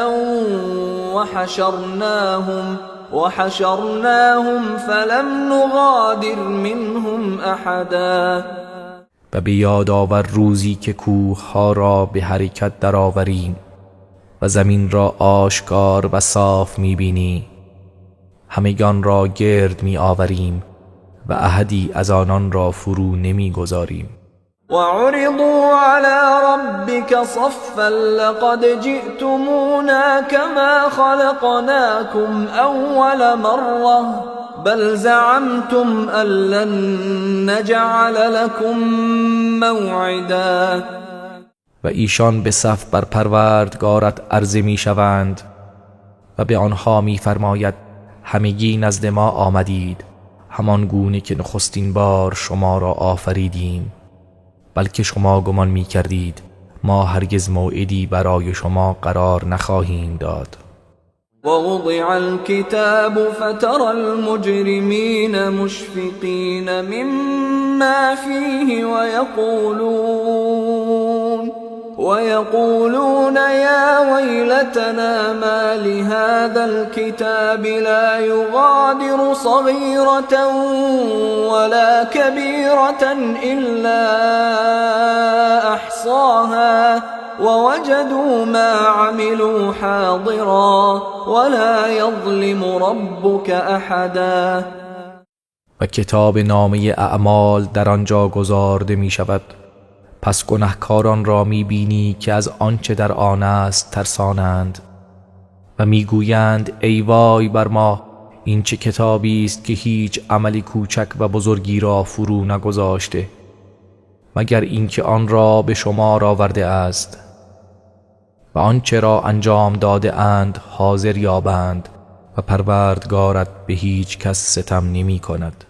وحشرناهم فلم نغادر منهم أحدا. و به یاد آور روزی که کوه‌ها را به حرکت درآوریم و زمین را آشکار و صاف می‌بینی، همگان را گرد می‌آوریم و احدی از آنان را فرو نمی‌گذاریم. وعرضوا على ربك صفا لقد جئتمونا كما خلقناكم أول مرة بل زعمتم أن لن نجعل لكم موعدا. و ایشان به صف بر پروردگارت عرضه می شوند و به آنها می فرماید همگی نزد ما آمدید، همان گونه که نخستین بار شما را آفریدیم، بلکه شما گمان می کردید ما هرگز موعدی برای شما قرار نخواهیم داد. ووضع الكتاب فترى المجرمين مشفقين مما فيه ويقولون يا ويلتنا ما لهذا الكتاب لا يغادر صغيرة ولا كبيرة إلا أحصاها ووجدوا ما عملوا حاضرا ولا يظلم ربك أحدا. و کتاب نامه اعمال در آنجا گذارده می شود، پس گنهکاران را می‌بینی که از آنچه در آن است ترسانند و می‌گویند ای وای بر ما، این چه کتابی است که هیچ عمل کوچک و بزرگی را فرو نگذاشته مگر اینکه آن را به شما آورده است و آنچه را انجام داده اند حاضر یابند و پروردگارت به هیچ کس ستم نمی کند.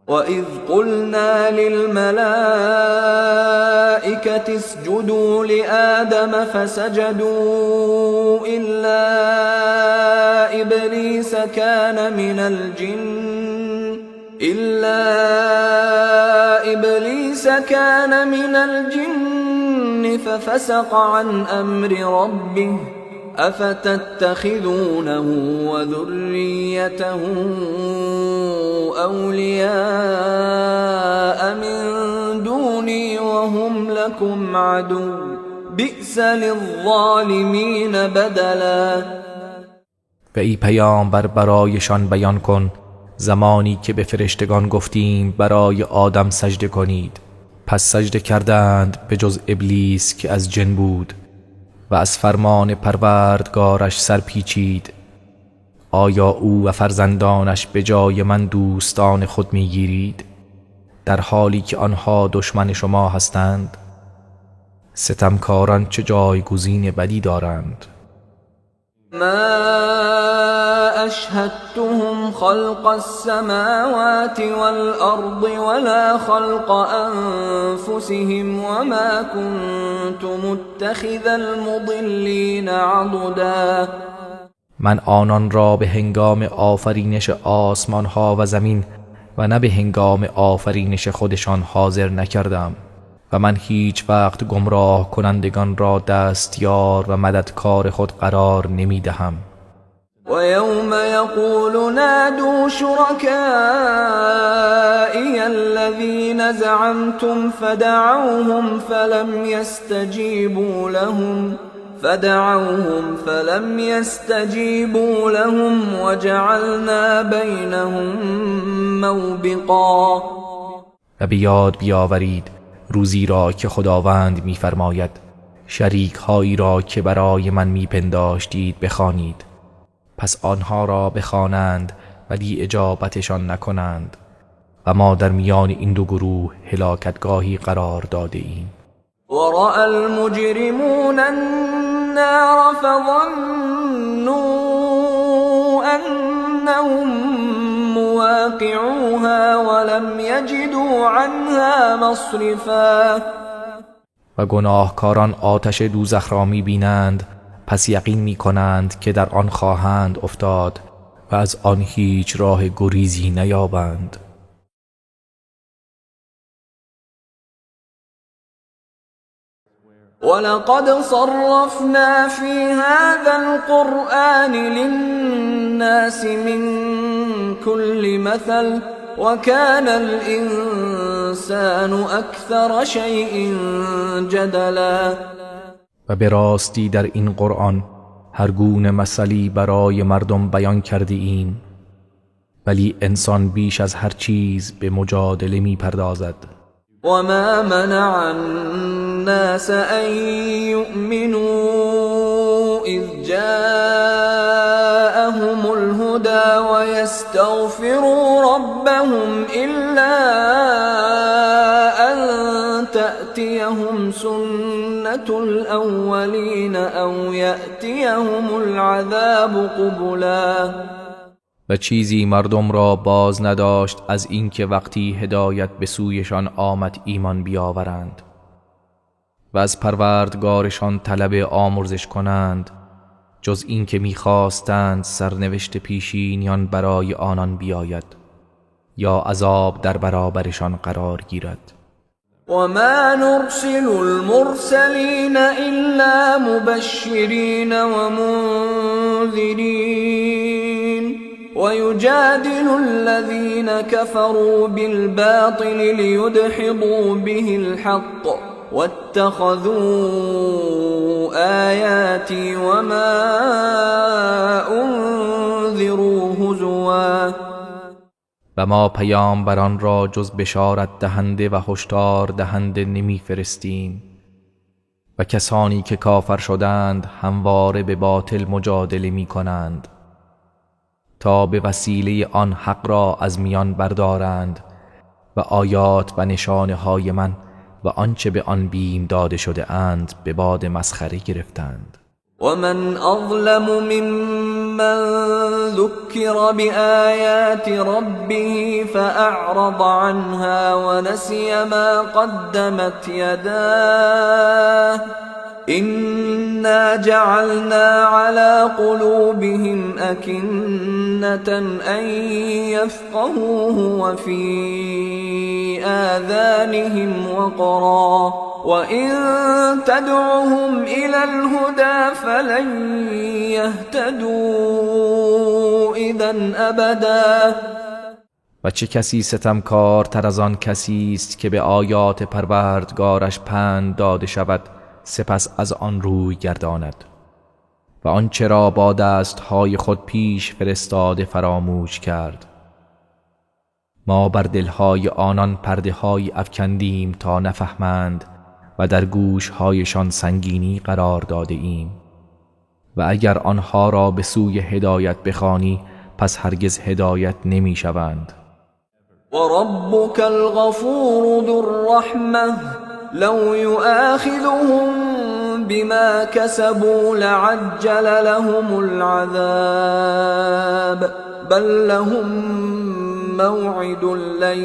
وَإِذْ قُلْنَا لِلْمَلَائِكَةِ اسْجُدُوا لِآدَمَ فَسَجَدُوا إِلَّا إِبْلِيسَ كَانَ مِنَ الْجِنِّ فَفَسَقَ عَنْ أَمْرِ رَبِّهِ أَفَتَتَّخِذُونَهُ وَذُرِّيَّتَهُ أَوْلِيَاءَ مِن دُونِي وَهُمْ لَكُمْ عَدُوٌّ بِئْسَ لِلظَّالِمِينَ بَدَلًا. و ای پیامبر برایشان بیان کن زمانی که به فرشتگان گفتیم برای آدم سجده کنید، پس سجده کردند به جز ابلیس که از جن بود و از فرمان پروردگارش سرپیچید. آیا او و فرزندانش به جای من دوستان خود میگیرید در حالی که آنها دشمن شما هستند؟ ستمکاران چه جایگزین بدی دارند. ما أشهدتهم خلق السماوات والأرض ولا خلق أنفسهم وما كنت متخذ المضلين عضدا. من آنان را به هنگام آفرینش آسمان ها و زمین و نه به هنگام آفرینش خودشان حاضر نکردم و من هیچ وقت گمراه کنندگان را دستیار و مددکار خود قرار نمی دهم. و یوم یقول نادوا شرکائی الذین زعمتم فدعوهم فلم يستجيبوا لهم وجعلنا بینهم موبقا. و به یاد بیاورید روزی را که خداوند می‌فرماید شریک هایی را که برای من میپنداشتید بخوانید، پس آنها را بخوانند ولی اجابتشان نکنند و ما در میان این دو گروه هلاکتگاهی قرار داده ایم. ورأى المجرمون النار فظنوا أنهم مواقعوها ولم يجدوا عنها مصرفا. و گناهکاران آتش دوزخ را می‌بینند، پس یقین می‌کنند که در آن خواهند افتاد و از آن هیچ راه گریزی نیابند. ولقد صرفنا في هذا القرآن للناس من كل مثل وكان الإنسان أكثر شيء جدلا. و به راستی در این قرآن هر گونه مثلی برای مردم بیان کرده ایم، ولی انسان بیش از هر چیز به مجادله می پردازد. وما منع الناس أن يؤمنوا إذ جاءهم الهدى ويستغفروا ربهم إلا أن تأتيهم سنة الأولين أو يأتيهم العذاب قبلا. و چیزی مردم را باز نداشت از اینکه وقتی هدایت به سویشان آمد ایمان بیاورند و از پروردگارشان طلب آمرزش کنند، جز اینکه می‌خواستند سرنوشت پیشینیان برای آنان بیاید یا عذاب در برابرشان قرار گیرد. و ما نرسل المرسلین الا مبشرین و منذرین ويجادل الذين كفروا بالباطل ليدحضوا به الحق واتخذوا آياتي وما أنذروا هزوا. و ما پیامبران را جز بشارت دهنده و هشدار دهنده نمی فرستیم و کسانی که کافر شدند همواره به باطل مجادله می کنند تا به وسیله آن حق را از میان بردارند و آیات و نشانه های من و آنچه به آن بیم داده شده اند به باد مسخره گرفتند. و من اظلم ممن ذکر بآیات ربه فاعرض عنها ونسی ما قدمت یداه إنا جعلنا على قلوبهم أكنة أن يفقهوه وفي آذانهم وقرا وإن تدعهم إلى الهدى فلن يهتدوا إذا أبدا. و چه کسی ستمکارتر از آن کسی است که به آیات پروردگارش پند داده شود سپس از آن روی گرداند و آنچه را با دستهای خود پیش فرستاده فراموش کرد. ما بر دلهای آنان پرده‌های افکندیم تا نفهمند و در گوشهایشان سنگینی قرار داده ایم و اگر آنها را به سوی هدایت بخوانی پس هرگز هدایت نمی شوند. و ربک الغفور ذو الرحمة لو يؤاخذهم بما كسبوا لعجل لهم العذاب بل لهم موعد لن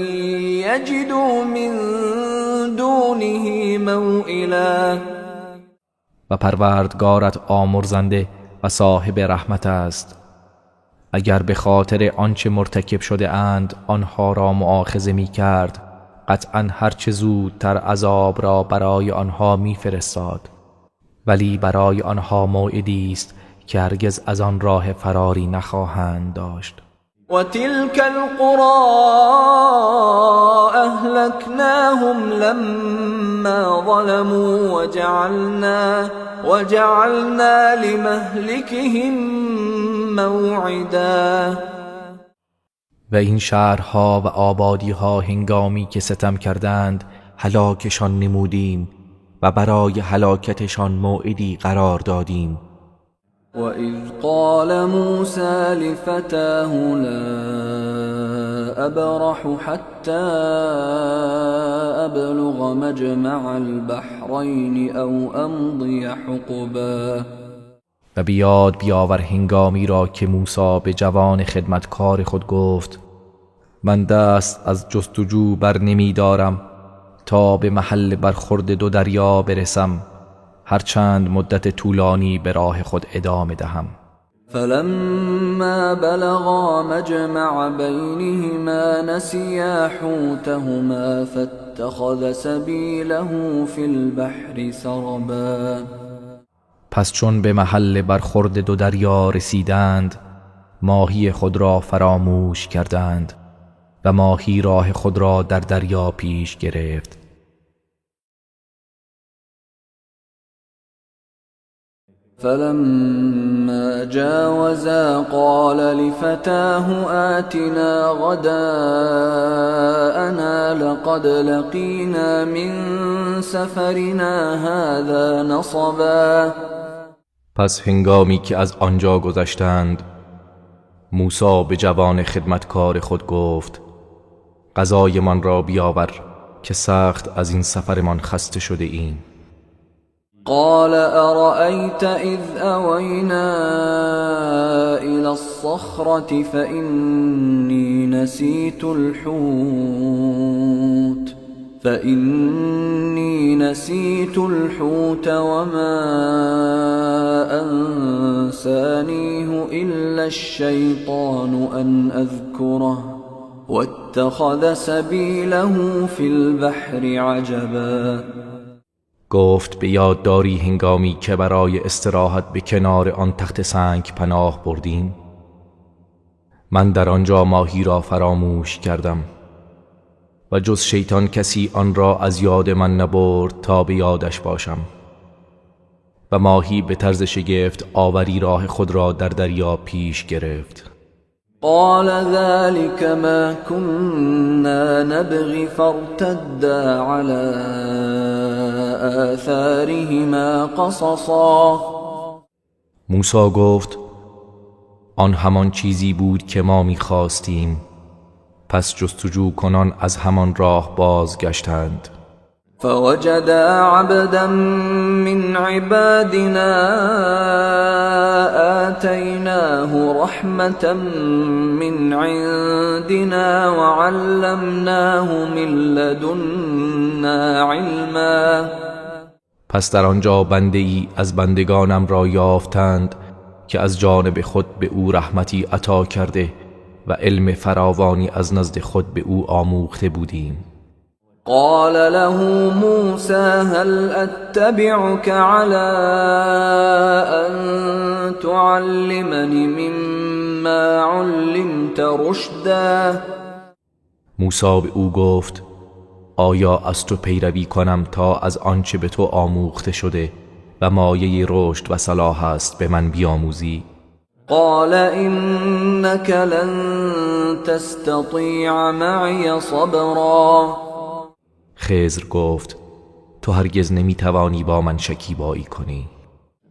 يجدوا من دونه موئلا. و پروردگارت آمرزنده و صاحب رحمت است. اگر به خاطر آنچه مرتکب شده اند آنها را مؤاخذه می کرد، قطعا هرچه زودتر عذاب را برای آنها می فرستاد، ولی برای آنها موعدی است که هرگز از آن راه فراری نخواهند داشت. و تلك القرى اهلكناهم لما ظلموا وجعلنا لمهلكهم موعدا. و این شهرها و آبادیها هنگامی که ستم کردند هلاکشان نمودیم و برای هلاکتشان موعدی قرار دادیم. وَإِذْ قَالَ مُوسَى لِفَتَاهُ لَا أَبْرَحُ حَتَّى أَبْلُغَ مَجْمَعَ الْبَحْرَيْنِ أَوْ أَمْضِيَ حُقُبًا. و بیاد بیاور هنگامی را که موسی به جوان خدمتکار خود گفت من دست از جستجو بر نمی دارم تا به محل برخورد دو دریا برسم، هرچند مدت طولانی به راه خود ادامه دهم. فلما بلغا مجمع بینهما نسیا حوتهما فاتخذ سبیله فی البحر سربا. پس چون به محل برخورد دو دریا رسیدند ماهی خود را فراموش کردند و ماهی راه خود را در دریا پیش گرفت. فلما جاوزا قال لفتاه آتنا غداءنا لقد لقینا من سفرنا هذا نصبا. پس هنگامی که از آنجا گذشتند موسی به جوان خدمتکار خود گفت غذایمان را بیاور که سخت از این سفرمان خسته شده ایم. قال أرأيت إذ أوينا إلى الصخرة فإني نسيت الحوت وما أنسانيه إلا الشيطان أن أذكره واتخذ سبيله في البحر عجبا. گفت به یاد داری هنگامی که برای استراحت به کنار آن تخت سنگ پناه بردیم؟ من در آنجا ماهی را فراموش کردم و جز شیطان کسی آن را از یاد من نبرد تا به یادش باشم. و ماهی به طرز شگفت آوری راه خود را در دریا پیش گرفت. قال ذلك ما كنا نبغي فارتدا على آثارهما قصصا. موسی گفت آن همان چیزی بود که ما می‌خواستیم، پس جستجو کنان از همان راه بازگشتند. فوجدا عبدا من عبادنا آتیناه رحمة من عندنا وعلمناه من لدنا علما. پس در آنجا بنده ای از بندگانم را یافتند که از جانب خود به او رحمتی عطا کرده و علم فراوانی از نزد خود به او آموخته بودیم. قال له موسى هل اتبعك على ان تعلمني مما علمت رشدا. موسی به او گفت آیا از تو پیروی کنم تا از آنچه به تو آموخته شده و مایه رشد و صلاح است به من بیاموزی؟ قال انك لن تستطيع معي صبرا. خضر گفت تو هرگز نمیتوانی با من شکیبایی کنی.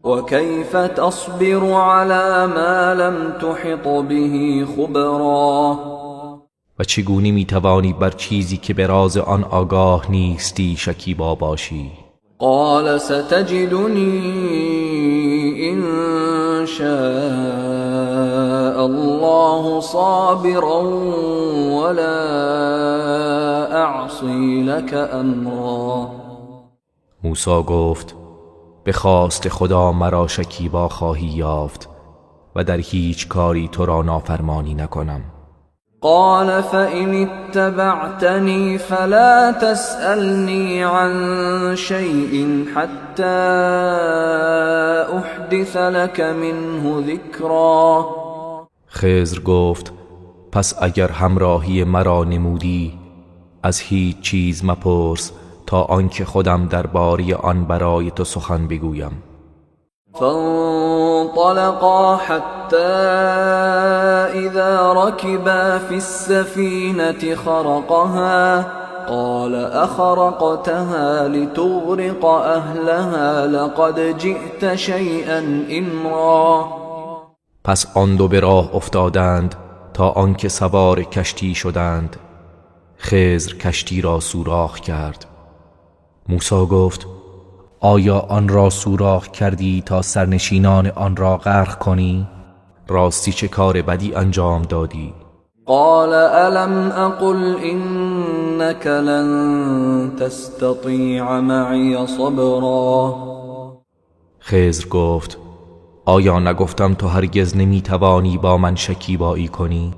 و کیف تصبر علی ما لم تحط به خبرا. و چگونه میتوانی بر چیزی که به راز آن آگاه نیستی شکیبا باشی؟ قال ستجدني إن شاء الله صابرا ولا أعصي لك أمرا. موسی گفت: به خواست خدا مرا شکیبا خواهی یافت و در هیچ کاری تو را نافرمانی نکنم. قال فإن اتبعتني فلا تسألني عن شيء حتى أحدث لك منه ذكرا. خضر گفت: پس اگر همراهی مرا نمودی، از هیچ چیز مپرس تا آنکه خودم درباره آن برای تو سخن بگویم. فانطلقا حتى إذا ركبا في السفينة خرقها، قال أخرقتها لتغرق أهلها لقد جئت شيئا إمرا. پس آن دو به راه افتادند تا آنکه سوار کشتی شدند. خضر کشتی را سوراخ کرد. موسی گفت: آیا آن را سوراخ کردی تا سرنشینان آن را غرق کنی؟ راستی چه کار بدی انجام دادی. قال ألم أقل إنك لن تستطيع معي صبرا. خضر گفت: آیا نگفتم تو هرگز نمیتوانی با من شکیبایی کنی؟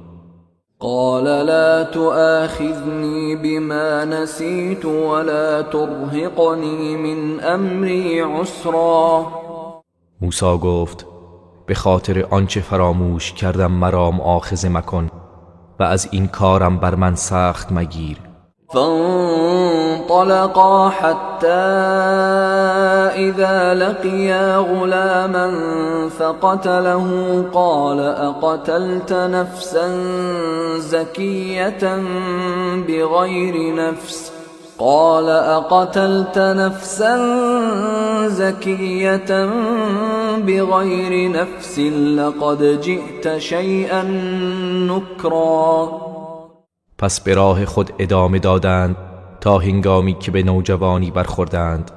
قال لا تؤاخذني بما نسيت ولا ترهقني من أمري عسرا. موسی گفت: به خاطر آنچه فراموش کردم مرا مؤاخذه مکن و از این کارم بر من سخت مگیر. فانطلقا حتى إذا لقيا غلاما فقتله، قال أقتلت نفسا زكية بغير نفس؟ قال أقتلت نفسا زكية بغير نفس لقد جئت شيئا نكرا. پس به راه خود ادامه دادند تا هنگامی که به نوجوانی برخوردند.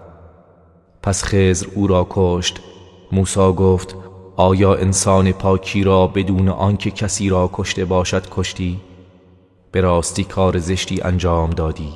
پس خضر او را کشت. موسی گفت: آیا انسان پاکی را بدون آنکه کسی را کشته باشد کشتی؟ به راستی کار زشتی انجام دادی.